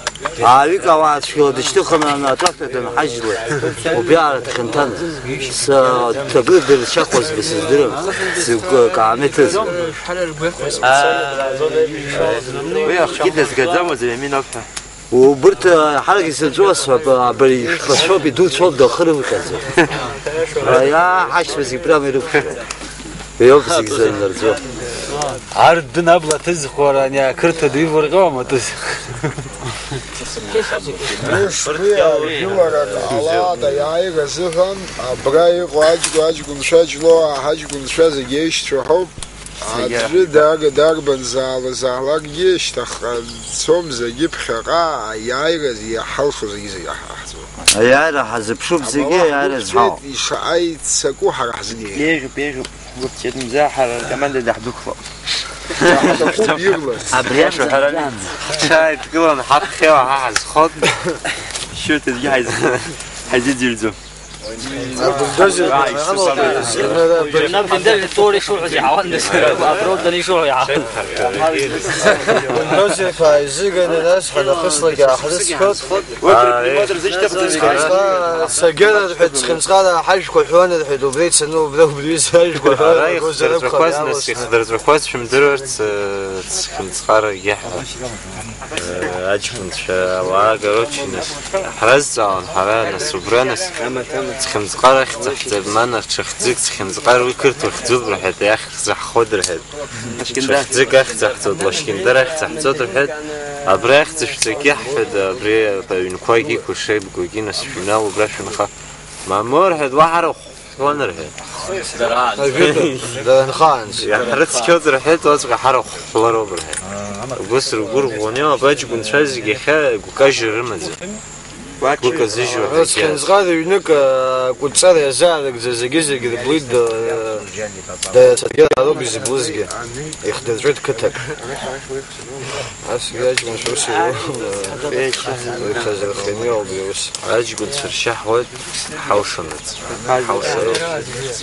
Ааҩык ауаа цәгьала дышьҭыхын, ана атрактор данҳажьлоит. Убри аара дхьанҭан. Са ҭакы дырчахуаз бсыздырам. Зыгәкааны иҭыҵуа. Уи ахгьы дазгаӡамызт, Вениамин ауп ҳәа. Убырҭ, ҳарак исырҵәуазшәа, аб-, абри ишәҟәацәоуп, идуцәоуп, дахырымҟьаӡо. Аиаа, ҳашьцәа зегь прямо ирықәшәоит. Иоуп зегь заннарӡо. Ардын абла ҭызхуара, ани ақырҭуа ду ивурҟьома, тыз? Ус уи ажәылара ҟалада иааира азыҳәан, абра иҟоу аҷкәын, аҷкәынцәа, Ҷлоуаа ҳаҷкәынцәа зегь еишьцәа ҳауп. Аӡәы дага дарбанзаалак заалакгьы шьҭахьҟа дцом, зегьы ԥхьаҟа аиааира иаҳалшо зегьы-зегьы иаҳ-, иаҳҵоит. Аиааира ҳазыԥшуп зегьы, Амала аиааира ҳдәықәҵәеит, зҳауп. Ишаҟа иццаку ҳара ҳзы иеиӷьуп. Иеиӷьуп, иеиӷьуп, ҳгәы ԥҵәеит, мза ҳара ркоманда даҳдәықәлап. Ҳаҭахуп ирлас. Абри аҿы ҳара ҳҽааидкылан ҳаԥхьа ҳа ҳазхот. Шьоҭ аӡәгьы ҳаизы-, ҳаизыӡырҩӡом. Абри итәоура ишуҳәаз иаҳауандаз, аброуп данишуҳәо иаҳауан. Бульдозерқәа ааизыганы, нас ҳанахыслак иааҳрыцқьоит. Цхынҵхара, сагьы рҳәеит, цхынҵхара ҳажәқәа ҳәуан рҳәеит, убра ицаны, убра убри ҩыза ажәқәа ҳәуан, Ара агозар акәхап, ихдырҵәақәаз, нас, иаалыршеит. Ихдырҵәақәаз шәымдыруарц, э, цхынҵхарагьы ҳҳәон. Э, аҷкәынцәа, ауаа, короче, нас, ҳразҵаауан ҳара, нас, убра, нас, цхьымӡҟар ахьӡ ҳҵарман, аҽа хьӡык, цхьымӡҟар уи қырҭуа хьӡуп рҳәеит, иахьӡ ҳход рҳәеит. Ҽа хьӡык ахьӡ ҳҵоит, Лашькьындар ахьӡ ҳҵоит рҳәеит, абра ахьӡ шәҵагьы ҳҳәеит, абри аҩнқәагьы, Кәыршеи Бгогьы, нас, шәыҩнал убра шәынха. Мамоу рҳәеит, уаҳа рахә Ҳланарҳәеит. Ажәытәан, дара нхаанӡа. Иаҳрыцқьоит рҳәеит, уаҵәҟьа ҳара хәлароуп рҳәеит. Убыс ргәы рӷәӷәаны иҟоуп, аҷкәынцәа зегь иахьа гәкажьра рымаӡам. Гәыказыжьуа ҳәагьы. Цхьынҵҟа рыҩнык, а, кәытҵара иазаарыгӡа зегьы-зегь рблит, да-, дара саргьы аароуп изыблызгьы. Ихдырҵәеит қыҭак. Ас иаҷкәынцәа ус иуан, еиҭазырхианы иҟалеит ус. Аҷкәынцәа ршьа ҳуеит, ҳаушанаҵ. Ҳаушанаҵ.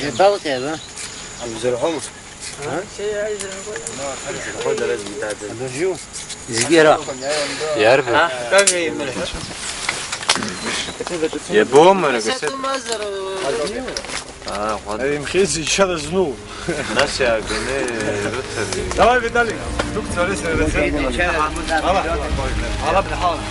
Ибалҟьа, ба? Абзырҳәома? Зегьы ара. Иарбан? Иабома, рагасеит? Аа, ӷәада. Аҩымхьыӡ ичара зну. Нас иааганы ирыҭан. Давай, Виталик, дук царе сара рацәа. Ала, ала, ала, ала.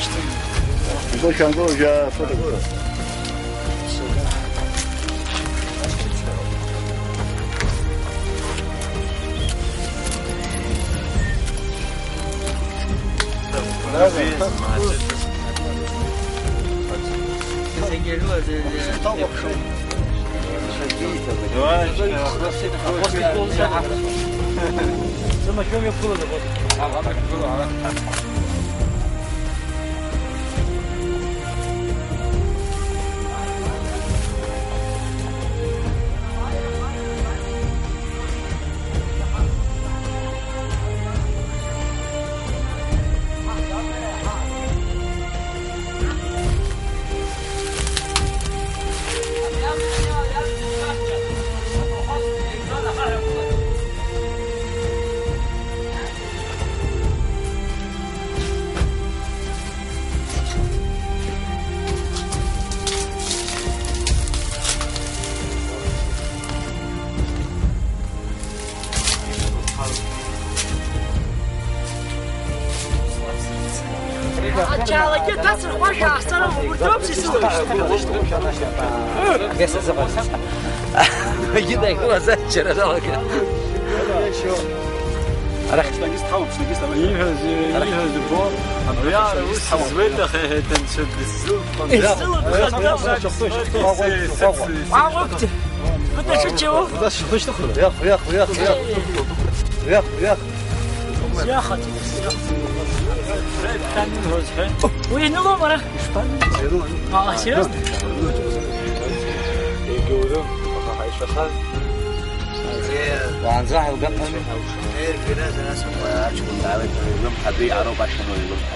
Ацырхәашәа аахҵара урҭ роуп сызлыхәашьҭоу. Ида игылаз аччара далагеит. Арахь. Снагьы сҭалоуп, снагьы сҭалоуп. Ииҳәаз, ииҳәаз убо, абри аара ус зуеит, аха иҳәеит анцәа дысзылԥхом. Исзылыԥхаӡом. Уа уқәҵ. Быдашычоу? Уиах, уиах, уиах, уиах. Уиах, уиах. Уи ианылом ара. Аа, сериозно? Егьаурым, аха ҳаицәахар. Уаанӡа ҳаилгап ҳәа. Аҷкәын даауеит, илымҳа ду иаароуп, ашәа ду илымҳа.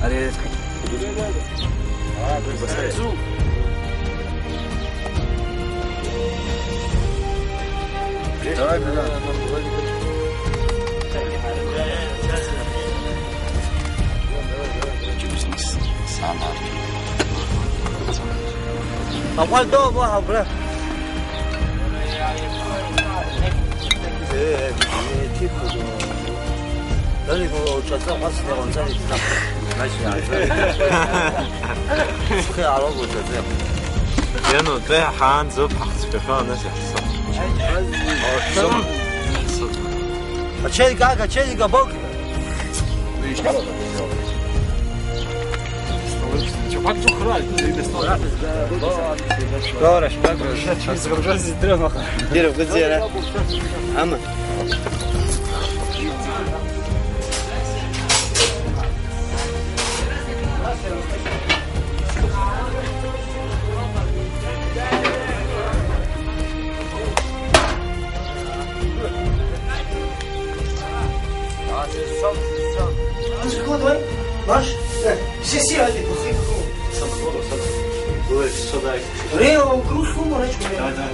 Ари Аҟәа доуп уаҳа убра. Э, э, э, тихо, ну. Даже его уҿаҵа ҟәацны иҟамҵан, иҭнахуеит. Значит, схы иаалоуп уҿаҵа. Иану, те ҳаанӡоуп ҳахцәгьахьоу аныс иаҳцо. Ачеи гага, ачеи габок. Чего ты храль? Скоро, скоро. Кира, где она? Ама. Ой, сюда. Ре, он кружку морочку. Да, да.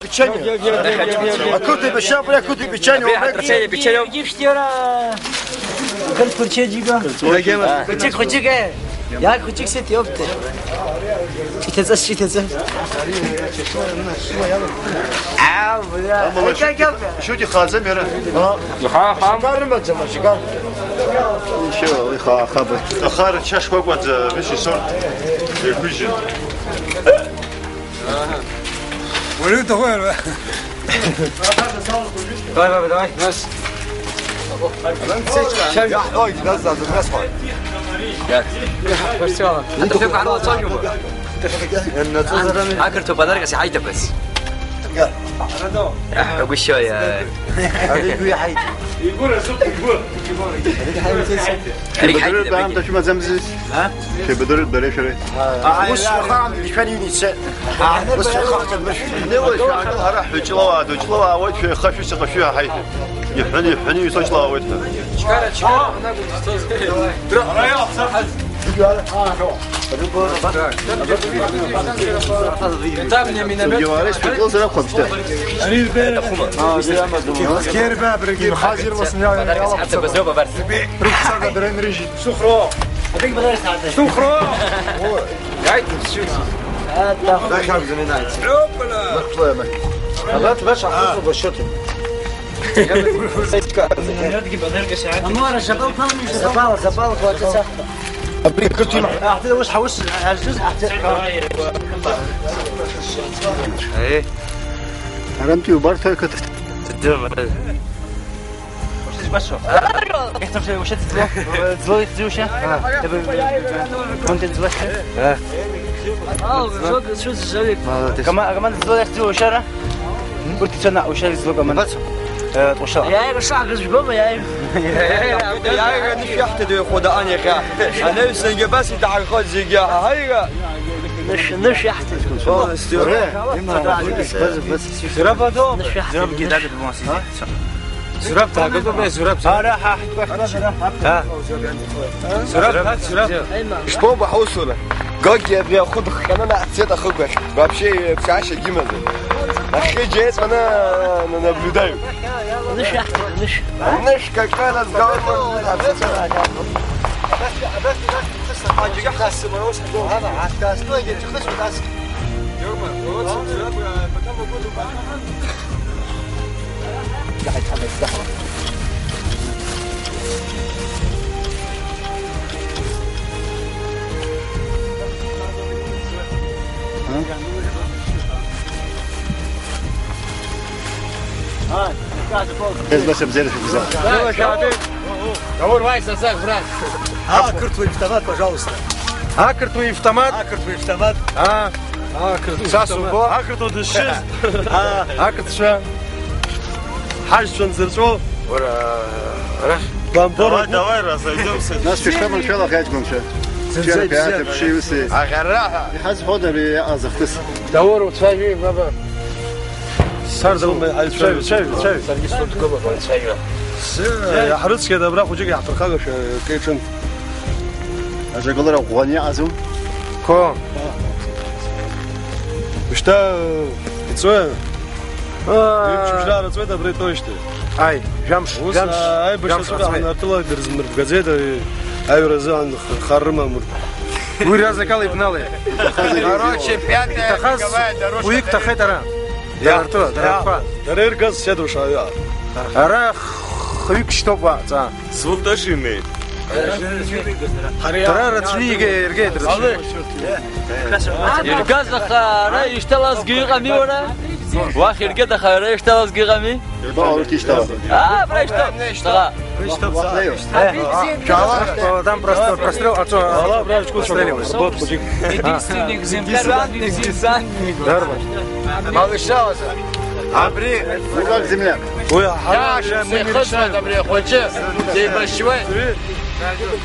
Печенье. Акуты печенье, акуты печенье. Печенье, печенье. Хәыҷык, хәыҷык, э. Иааг хәыҷык сыҭ иоуп. Иҭаҵас, иҭаҵас. Аа, бля. Шьугьы хаӡам иара. Иаха, иаха. Ашьакар рымаӡам, ашьакар. Ничего, ихаахаба. Ахара чашқәа акәаӡа, виши сорт. Еиқәыжьын. Уара уҭаху иара? Давай, давай, давай. Нас. Ой, нас, нас, нас, нас. Спасибо. Ақырҭуа подаркас иҳаиҭақәаз. Агәышьои. Ари гәы иҳаиҭ. Игәы разуп, игәы. Ари ҳаиҭеит. Шәибадырратә аамҭа шәымаӡамзи? Ҳа? Шәибадырратә бареи шәареи? Ус шәахаан, шәан иҩны ицеит. Ус шәахаан, шәан. Инеиуа шәаагыл, ҳара ҳҩыҷла уаа, дуҷла уаа, уаҩ шәеиха шәышьаҟа шәҩа ҳаит. Иҳәаны, иҳәаны исоҷла уаа уеит ҳәа. Иуааре сшәыблозар акәхап шьҭа. Герба, абыргьы. Хазир ласны иалаԥсоуп. Рыхцага дара инрыжьит. Сухро! Сухро! Дайте всё. Дахьак заминается. Опа! Абра тбаша ахызу башоты. Амора, забыл, помнишь? Забыл, забыл, хватит. Абри кыдима. Ахты уш хауш, ажуз ахты. Эй. Арам ты убар только ты. Ты дым. Ихьӡ-, ушьа ӡло? Ӡло ихьӡ-, ушьа? Контент ӡло ихьӡ-? Команда ӡло ихьӡ-, ушьара? Урҭ ицона ушьа ӡло команда. Э, ушьа. Иааира шаҳгаз жәбома, иааира? Иааира анышә иаҳҭеит уи ахәыда ан иахьа. Анаҩсангьы абас иҭаҳархоит зегьы аҳаҳаира. Нышә, нышә иаҳҭеит. Полностью. Нышә иаҳҭеит. Зураб даагылоуп, Зураб, Зураб. Ара ҳа ҳтәахьтәазар. Ҳа. Зураб, ҳа, Зураб. Ишԥоуба ҳусура? Гоги абри ахәы дыхҟьаны наҳцеит ахықә ахь. Вообще еиқәшәашьагьы имаӡам. Нахьхьи џьеиҵәаны наблюдаю. Анышә иаҳҭеит, анышә. Анышә какой разговор может быть? Давай, Вася, брат. А, кыртвый автомат, пожалуйста. Ақырҭуа автомат. Ақырҭуа автомат. А, ақырҭуа автомат. Са субо. Ақырҭуа дышшыз. А, ақырҭцәа. Ҳажәцәа нзырҵәо. Уара, арахь. Бамбор. Давай, давай, разойдёмся. Нас ишԥаманшәалахеи аҷкәынцәа? Зынӡа ибзиан. Ԥшьара, ԥшьара, ԥшьара, ус. Аӷьараҳәа. Иҳазҳәода ари аҟаз ахҭыс? Даур, уцәажәеи, баба? Сарда умбаи, ҳаицәажәо, цәажәо, цәажәо. Саргьы сҭоуп, дгылоуп, ҳаицәажәо. Се, иаҳрыцқьеит абра хәыҷык иаҳԥырхагашәа акы иҿын. Ажагылара ӷәӷәаны иаҟазу? Қо. Ушьҭа, иҵуеи? Аа. Ҩымш-ԥшьаа рыҵуеит абра итәоижьҭеи. Аи, жәамш, ус, жәамш, аа, аибашьра жәамш ацәык рыҵуеит. Аҳәынҭқарҭәыла дырзмырбгаӡеит, ари аҩра азыҳәан х-, хар рымам урҭ. Уи разакала ибналеит. Короче, пятая Иҭахаз круговая дорожка уик ҭахеит ара. Иа. Дара ртәы, дара Иа. Ртәқәа. Дара иргаз седушаҩа. Ара х-, хҩык шьҭоуп уа, ҵаа. Звук тоже имеет. Дара рацәаны ига-, иргеит рацәаны. Иргаз аха ара ишьҭалазгьы ыҟами уара? Уахь иргеит аха ара ишьҭалазгьы ыҟами? Ирбаҟа урҭ ишьҭалаз. Аа, абра ишьҭоуп. Ҵаҟа. Там просто прострел, а то... Ала, абра аҷкәынцәа рбот хәыҷык. Единственный экземпляр. Десантник, десантник. Дарбан? Малышауза. Абри. Угак земляк. Уи аҳауа иаашәзеихыҵуеит абри ахәыҷы, деибашьуеит.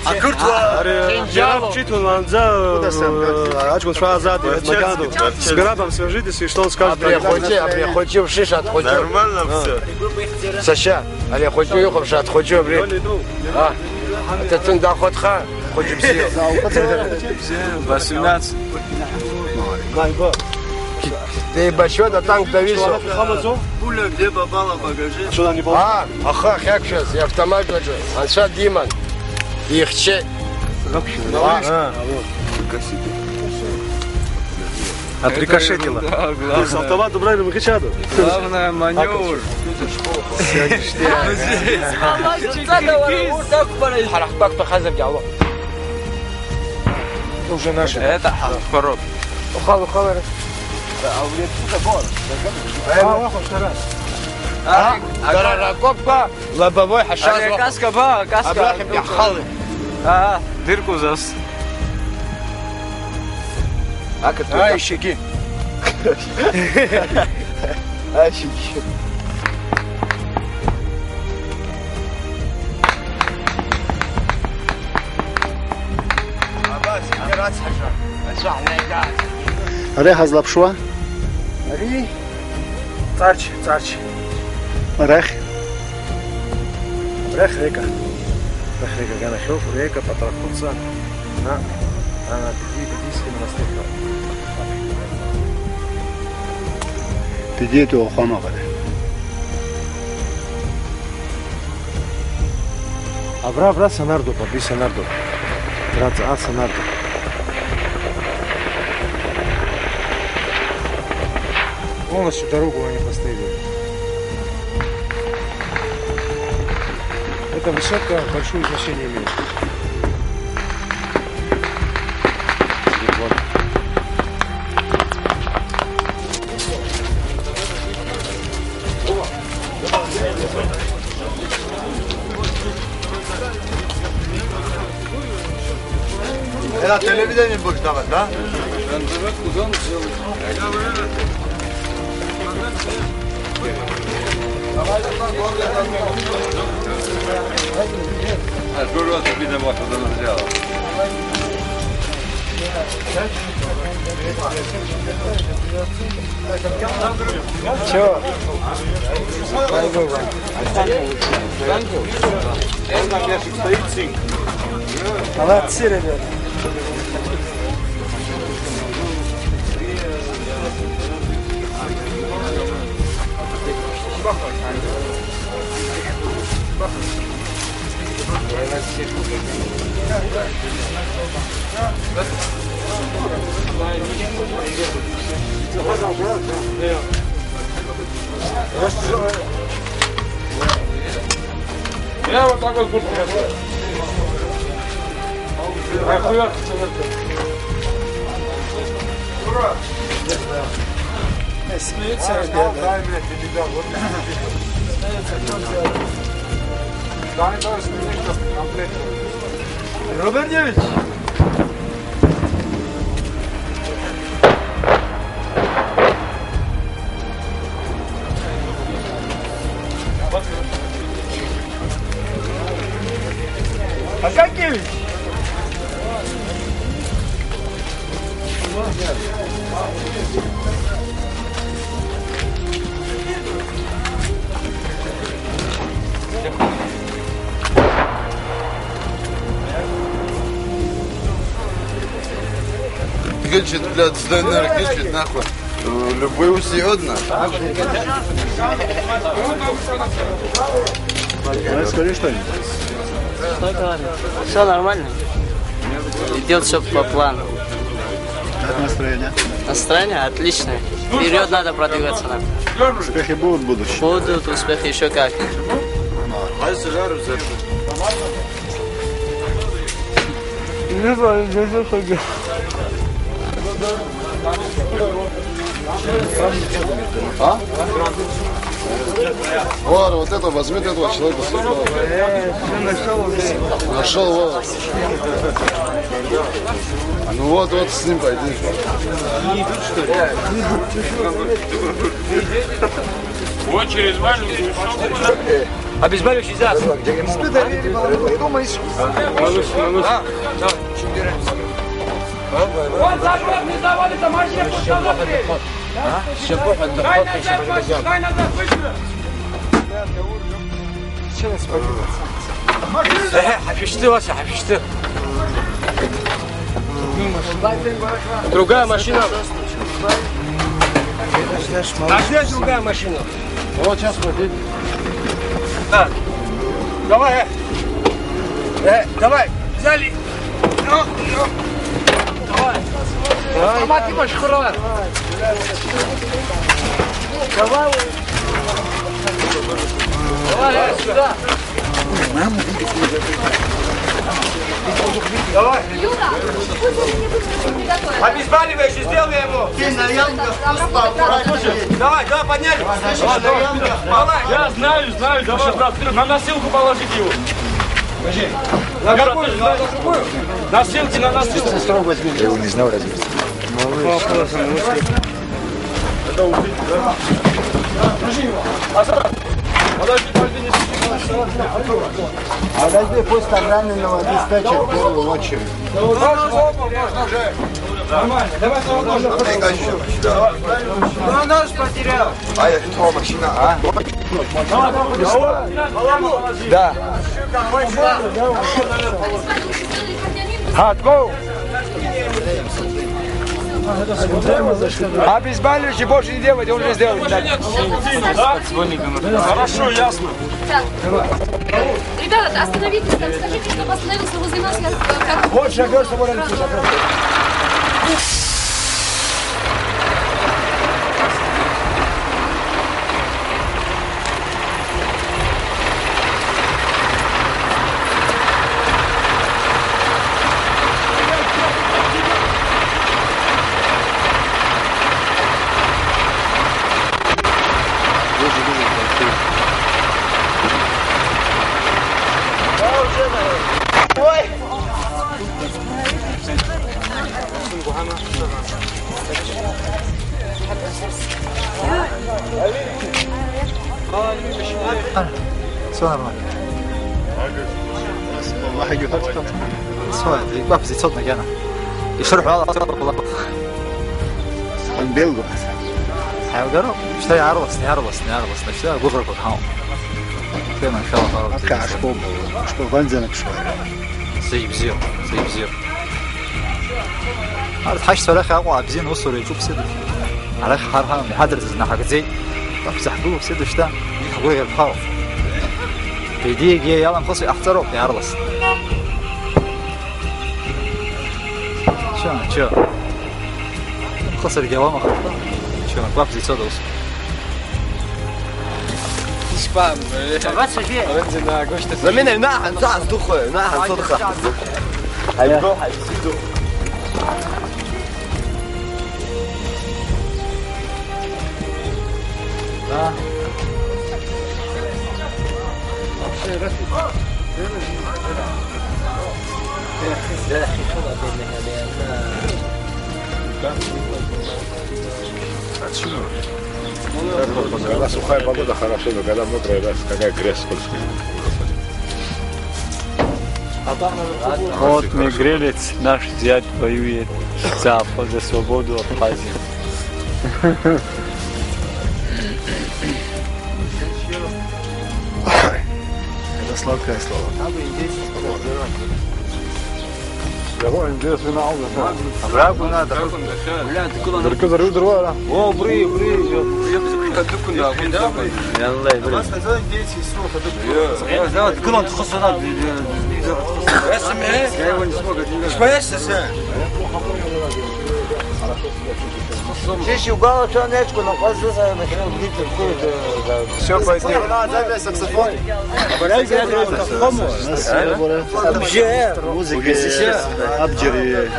Ақырҭуа Ари кинџьалуп. Иара бҿиҭуан уаанӡа, э, аҷкәынцәа азааит, макьана ду. С грабом свяжитесь, и что он скажет, абри ахәыҷы, абри ахәыҷы, ушиша, хәыҷы. Нормально всё. Сашьа, ари ахәыҷы ихәаԥш, хәыҷы абри. А, аҭаҭын дахәаҭха, хәыҷы бзиа. Восемнадцать. Деибашьуеит атанк давизо. Пуля где попала, покажи. А, ахы ахьақәшәаз, иавтомат аҿы. Анцәа диман. Ихьчеит. А. Отрикошетила. Да, главное. С автоматом правильно махичада. Главное, манёвр. Ҳара ҳтәақәтәахазаргьы ало. Уже наши. Это ха-, порог. Ухал, ухал, ара. А, дара ракопка, лобовой ҳашазуа. Ари акаска ба, акаска. Абрахь иаҳхалеит. Аа, дыркузас. Ақыҭа. Аишьагьы. Аишьагьы. Абас, иара ацҳаша, аҵәа ҳнаигааит. Ари ҳазлаԥшуа? Ари Ҵарч, Ҵарч. Арахь? Арахь Река. Арахь Река, аганахьоуп, Река, Патрахәыца, на, на, на, Беди-, Бедийский монастырь. Бедиатәи ауахәамаҟара. Абра, абра санардоуп, абри санардоуп. Абра ҵаҟа санардоуп. Полностью дорогу они поставили. Эта высотка большое значение имеет. Это телевидение будешь давать, да? А, здорово, ты, видимо, вот это взял. Чё? Молодцы, ребята. Я вот так вот буду. Смеются ребята. Роберт Девич! Акакевич! Гычит, блядь, с Д Н Р гычит, нахуй. Любой усердно. Ну, скажи что-нибудь. Что говорит? Все нормально. Идет все по плану. Как настроение? Настроение отличное. Вперед надо продвигаться надо. Успехи будут в будущем? Будут успехи еще как. Не знаю, здесь выходит. А? Вар, вот это возьми, ты этого человека. Нашел, вот. Ну вот, вот с ним пойди. Вот через маленькую щёлку. Обезболивающий взял. Что доверие было? Думаешь? А, давай. Он заброс, не заводится, машина пускай. А? Дай назад, Вася, дай назад, быстро. Э, ҳашәышьҭы, Вася, ҳашәышьҭы. Другая машина. А где другая машина? Вот сейчас смотри. Да. Давай, э. Э, давай. Взяли. Ну, ну. Давай. Давай. Автомат и машина. Давай. Давай, э, сюда. Давай. Обезболивающий, сделай ему. Ты на ямках. Давай, давай, подняли. Слышишь, на ямках. Давай. Я знаю, знаю, давай, брат, ты на носилку положите его. Подожди. На какую? На какую? Носилки, на носилку. Я его не знал, разве? Подожди, пусть там раненого обеспечат в первую очередь. Можно, можно, можно уже. Нормально, давай, давай, можно. Кто нож потерял? А я кто, машина, а? Да. Hard, go! Обезболивающий больше не делайте, он уже сделал. Хорошо, ясно. Ребята, остановитесь там, скажите, чтобы остановился возле нас. Я, э, как... Вот, шофёр, с тобой рядом, шофёр. Все нормально. Все, игәаԥхьаӡа ицоит макьана. Ишырҳәо ала, Белгәа. Ҳаилгароуп. Шьҭа иаарласны, иаарласны, иаарласны, шьҭа агәыӷрақәа ҳауп. Шьҭа машәала ҳауп. Аԥхьа ҳашԥоубо, ҳашԥаҟанӡа анаԥшуа. Зегь бзиоуп, зегь бзиоуп. Арҭ ҳашьцәа арахь Аҟәа абзианы аусура иаҿуп, сеидру. Арахь ҳар ҳамам, иҳадырӡыз наҳагӡеит. Аԥхьа ҳгылоуп, сеидру, шьҭа. Агәырӷьара ԥхоуп. Идеиагьы иаламхәыцуа иҟаҳҵароуп иаарласны. Чы, чы. Хысыргьы ауама хатәы? Чы, акәаԥ зицода ус. Ишԥа, мбаҩы? Абацәагьы. Ламина, аҩны ҳанца ҳаздухои, аҩны ҳанцо дыха ҳаздухои. Ҳаибгоу, ҳаибсиду. Когда сухая погода, хорошо, но когда мокрая, да, какая грязь скользкая. Вот Мигрелец, наш зять, воюет за, за свободу Абхазии. Это сладкое слово. Абрагу надо. Бля, ты куда? Бля, ты куда? О, бри, бри. Кадыкунда, кунда. Абас назад дети су, кадыкунда. Кылан тхысына. Я его не смог. Шпаешься, Сэм? Шиши угала что нечку на козу за Михаил Дмитриев курит. Все, пойди. Саксофон. Вообще. Музыка. Абджери.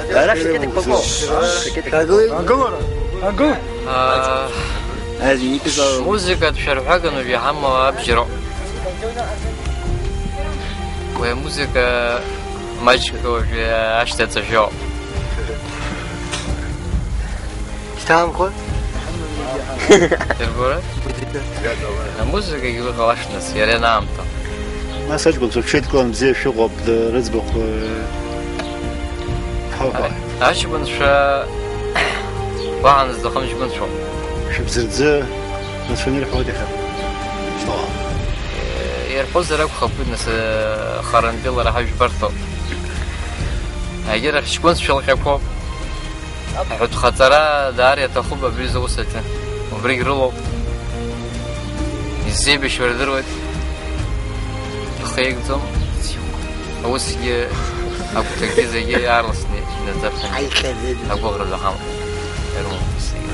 Ангыл. Ангыл. Музыкатә шәарҳәаган уажә иҳамоу абџьароуп. Уи амузыка маҷк уажәы ашьҭа ҵажәоуп. Шьҭаанхоит. Ирбоит? Амузыкагьы уи ҟалашт нас, иара ианаамҭоу. Нас аҷкәынцәа рҽеидкылан бзиа шәыҟоуп, д-, рыӡбахә, э, ҳауҳәа. Аҷкәынцәа уаҳа назҭахым ҷкәынцәоуп. Шәыбзырӡы рацәаны ирҳәоит иахьа. Э, ирҳәозар акәхап, уи нас, э, харантәи лара ҳажәбарҭоуп. Егьырахь ҷкәынцәа лҟьақәоуп. Аҳәатәхаҵара даара иаҭахуп абри зус аҿы. Убригь рылоуп. Иззеибашьуа рдыруеит. Ихеигӡом. Усгьы агәҭакгьы зегьы аарласны инаӡаԥхьаны агәыӷра заҳамоуп. Ирумоуп зегьы.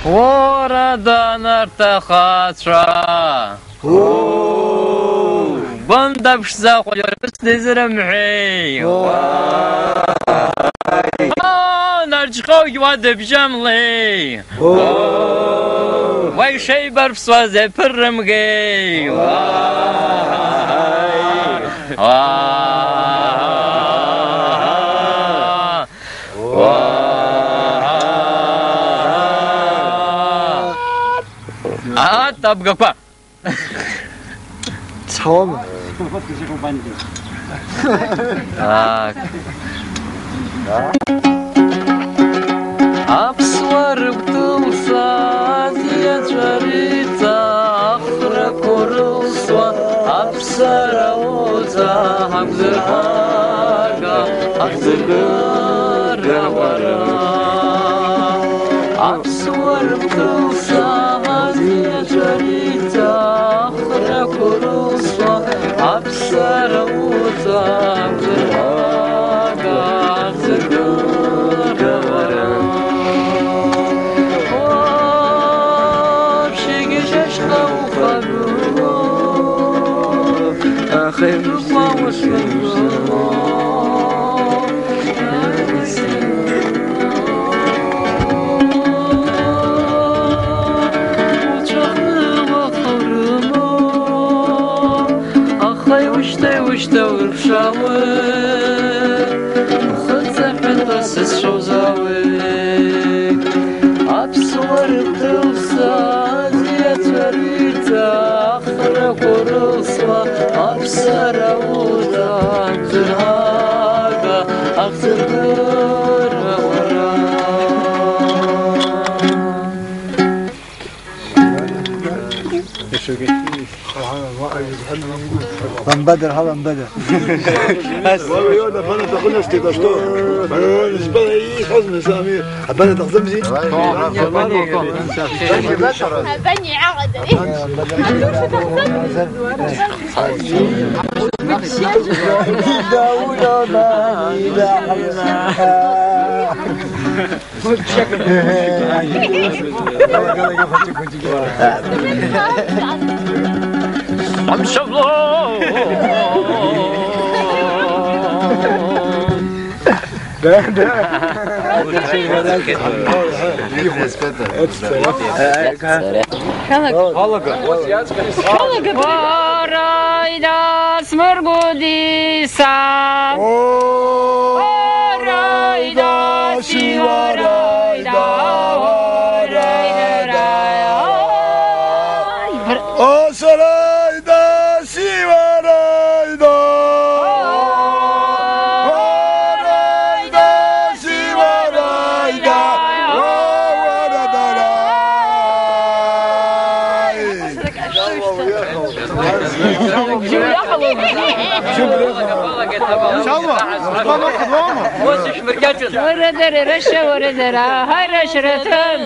Уара данарҭахацәа! Гәында ԥшӡа хәыҷырԥыс дизрымҳәеи? Оо, Нарџьхьоугь уа дыбжьамлеи? Уа ишеибарԥсуаз еиԥыррымгеи? Аҭабгақәа! Цхьоума? Так. Аԥсуа рыбтәылса аӡиаҵәа риҵа ахрақәа рылсуа, аԥсара уҵа ҳақәзырҳага, ҳахьӡыргыра уара. Аԥсуа рыбтәылса аӡиаҵәа риҵа ахрақәа рылсуа, аԥсара уҵа ҳақәзырҳага, ҳахьӡыргыра уара. Уаԥшьагьы шьашьха ухагылоуп, аха иусқәа ушәыжәлоуп. Аха ушьҭа-ушьҭа урԥшаауеит, ухы ҵаҳәа сызшоу зауеит. Аԥсуа рыбтәылса аӡиаҵәа риҵа ахрақәа рылсуа, аԥсара уҵа ҳахьӡырҳага, ҳахьӡыргыра уара. Ламбадыр, ҳа ламбадыр. Ас. Ой, ой, напана тахунас ты, да что? Э, не спала, и сразу не сами. Абана тахзамзи. Абани, абани, абани. Да, да. Шәалага. Шәалага. Уара идасмыргәыдиса. Уара идасивара ида, уара ида. О, сара ида. Сиварайда! Варайда, сиварайда! Варадарай! Шалва, Шалва, Шалва. Варадара, раша, варадара, ҳаи, рашраҭын!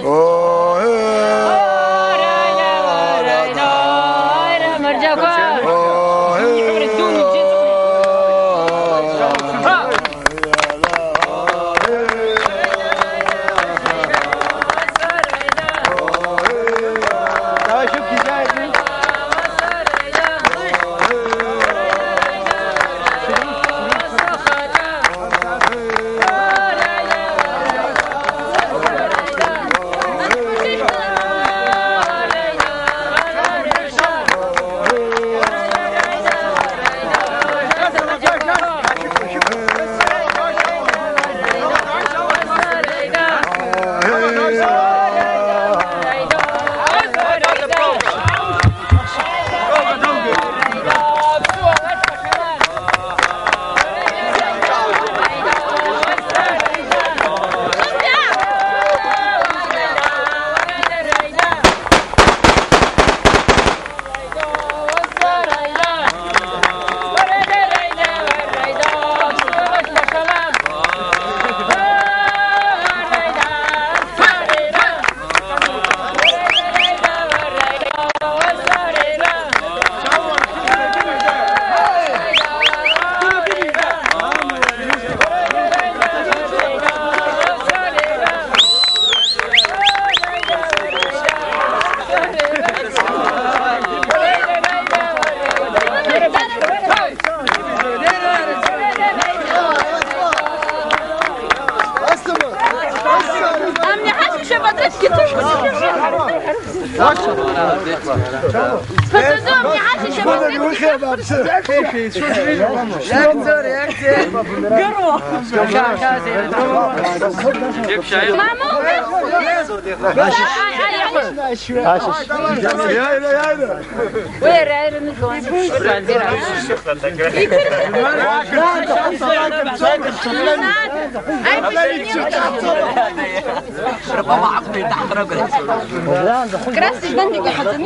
Красный бантик я хотела.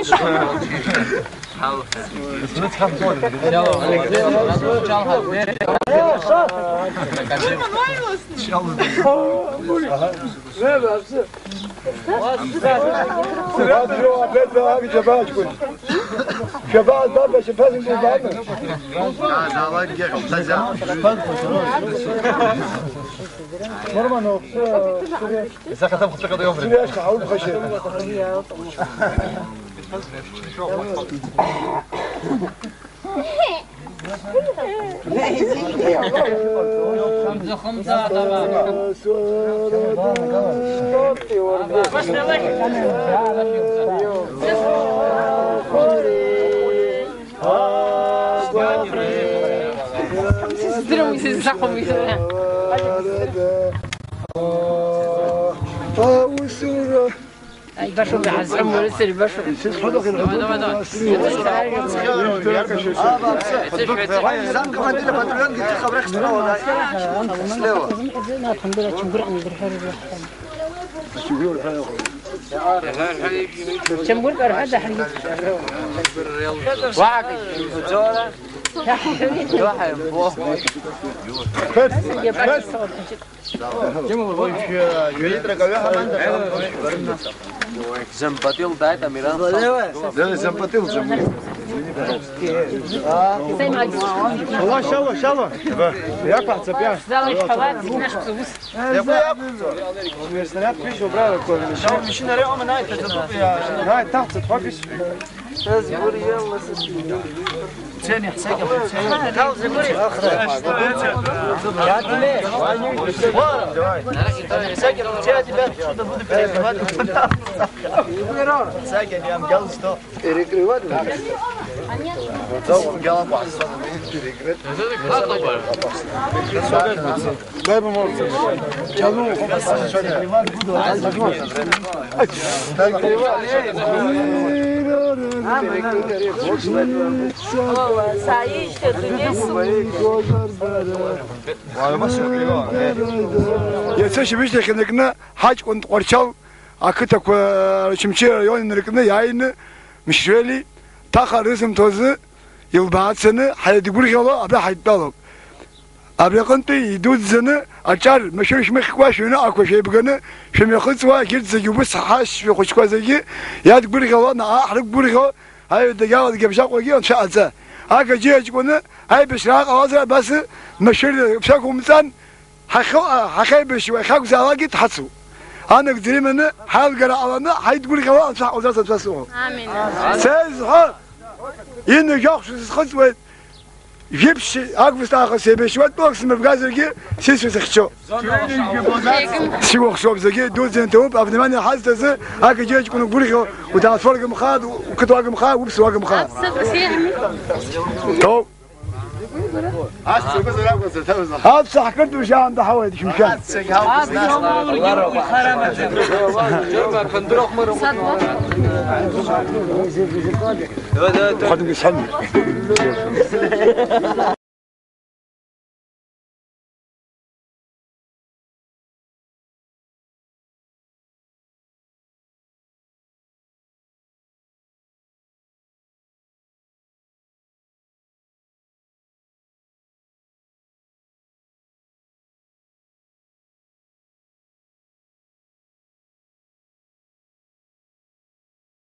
Аибашоуп, иҳазҳәом, уара сара ибашоуп. Давай, давай, давай. Сам командир батальон, где ты хабрах строил, да? Слева. Чамгәырка рҳәада ҳаргьы. Ҩ-литрак аҩы ҳаман. Зампатил дааит, Амиран. Зампатил, Зампатил. Шала, шала, шала. Иақәаҳҵап, иа. Зала ишәҳәалац, наш ус. Снаряд ԥишәо, браво, Коля. Шала, мишинь ари омын, ааит, ҭаҵатәуп, иа. Ааит, ҭаҳҵап, ҳәа ԥишә. Цены, цены, цены. Перекрывать надо. Дай помогу. Иацы ашьыбжьышьҭахь инаркны ҳаҷкәын Тҟәарчал ақыҭақәа Очамчыра араион инаркны иааины Мишвели ҭаха рызымҭо азы илбаацаны ҳаидгәырӷьало абра ҳаидтәалоуп. Абри аҟынтәи идуӡӡаны аҿар машәыр шәмыхькәа шәыҩныҟақәа шәеибганы шәымҩахыҵуа, егьырҭ зегьы убыс ҳашьцәа хәыҷқәа зегьы иадгәырӷьало, наҟ ҳрықәгәырӷьо, аҩадагьы аладагьы абжьаҟәагьы анцәа аӡа. Агаџьы иаҷкәыны аибашьра ҟалазар абас машәыр шәақәымҵан, ҳахьо-, ҳахьеибашьуа иахьакәзаалакгьы дҳацуп. Анагӡара иманы ҳаилгара ҟаланы ҳаидгәырӷьало анцәа ҳҟалҵарц анцәа сыҟоуп. Амин. Сеизҳәа, инажәохә шәызхыҵуеит. Жәиԥшь август аахыс еибашьуа тәылак сымбазаргьы сисуа сыхьчо. Сиухшоуп зегьы, дуӡӡа ианҭоуп, авнимание ҳазҭазы, агаџьы аҷкәын угәырӷьо, утрансформ гымхааит, уқыҭа уагымхааит, уԥсуа уагымхааит. Ҭоуп. Аԥса ҳкыртә ушьаан даҳауеит, шәымшәан. Хадугьы сҳәан.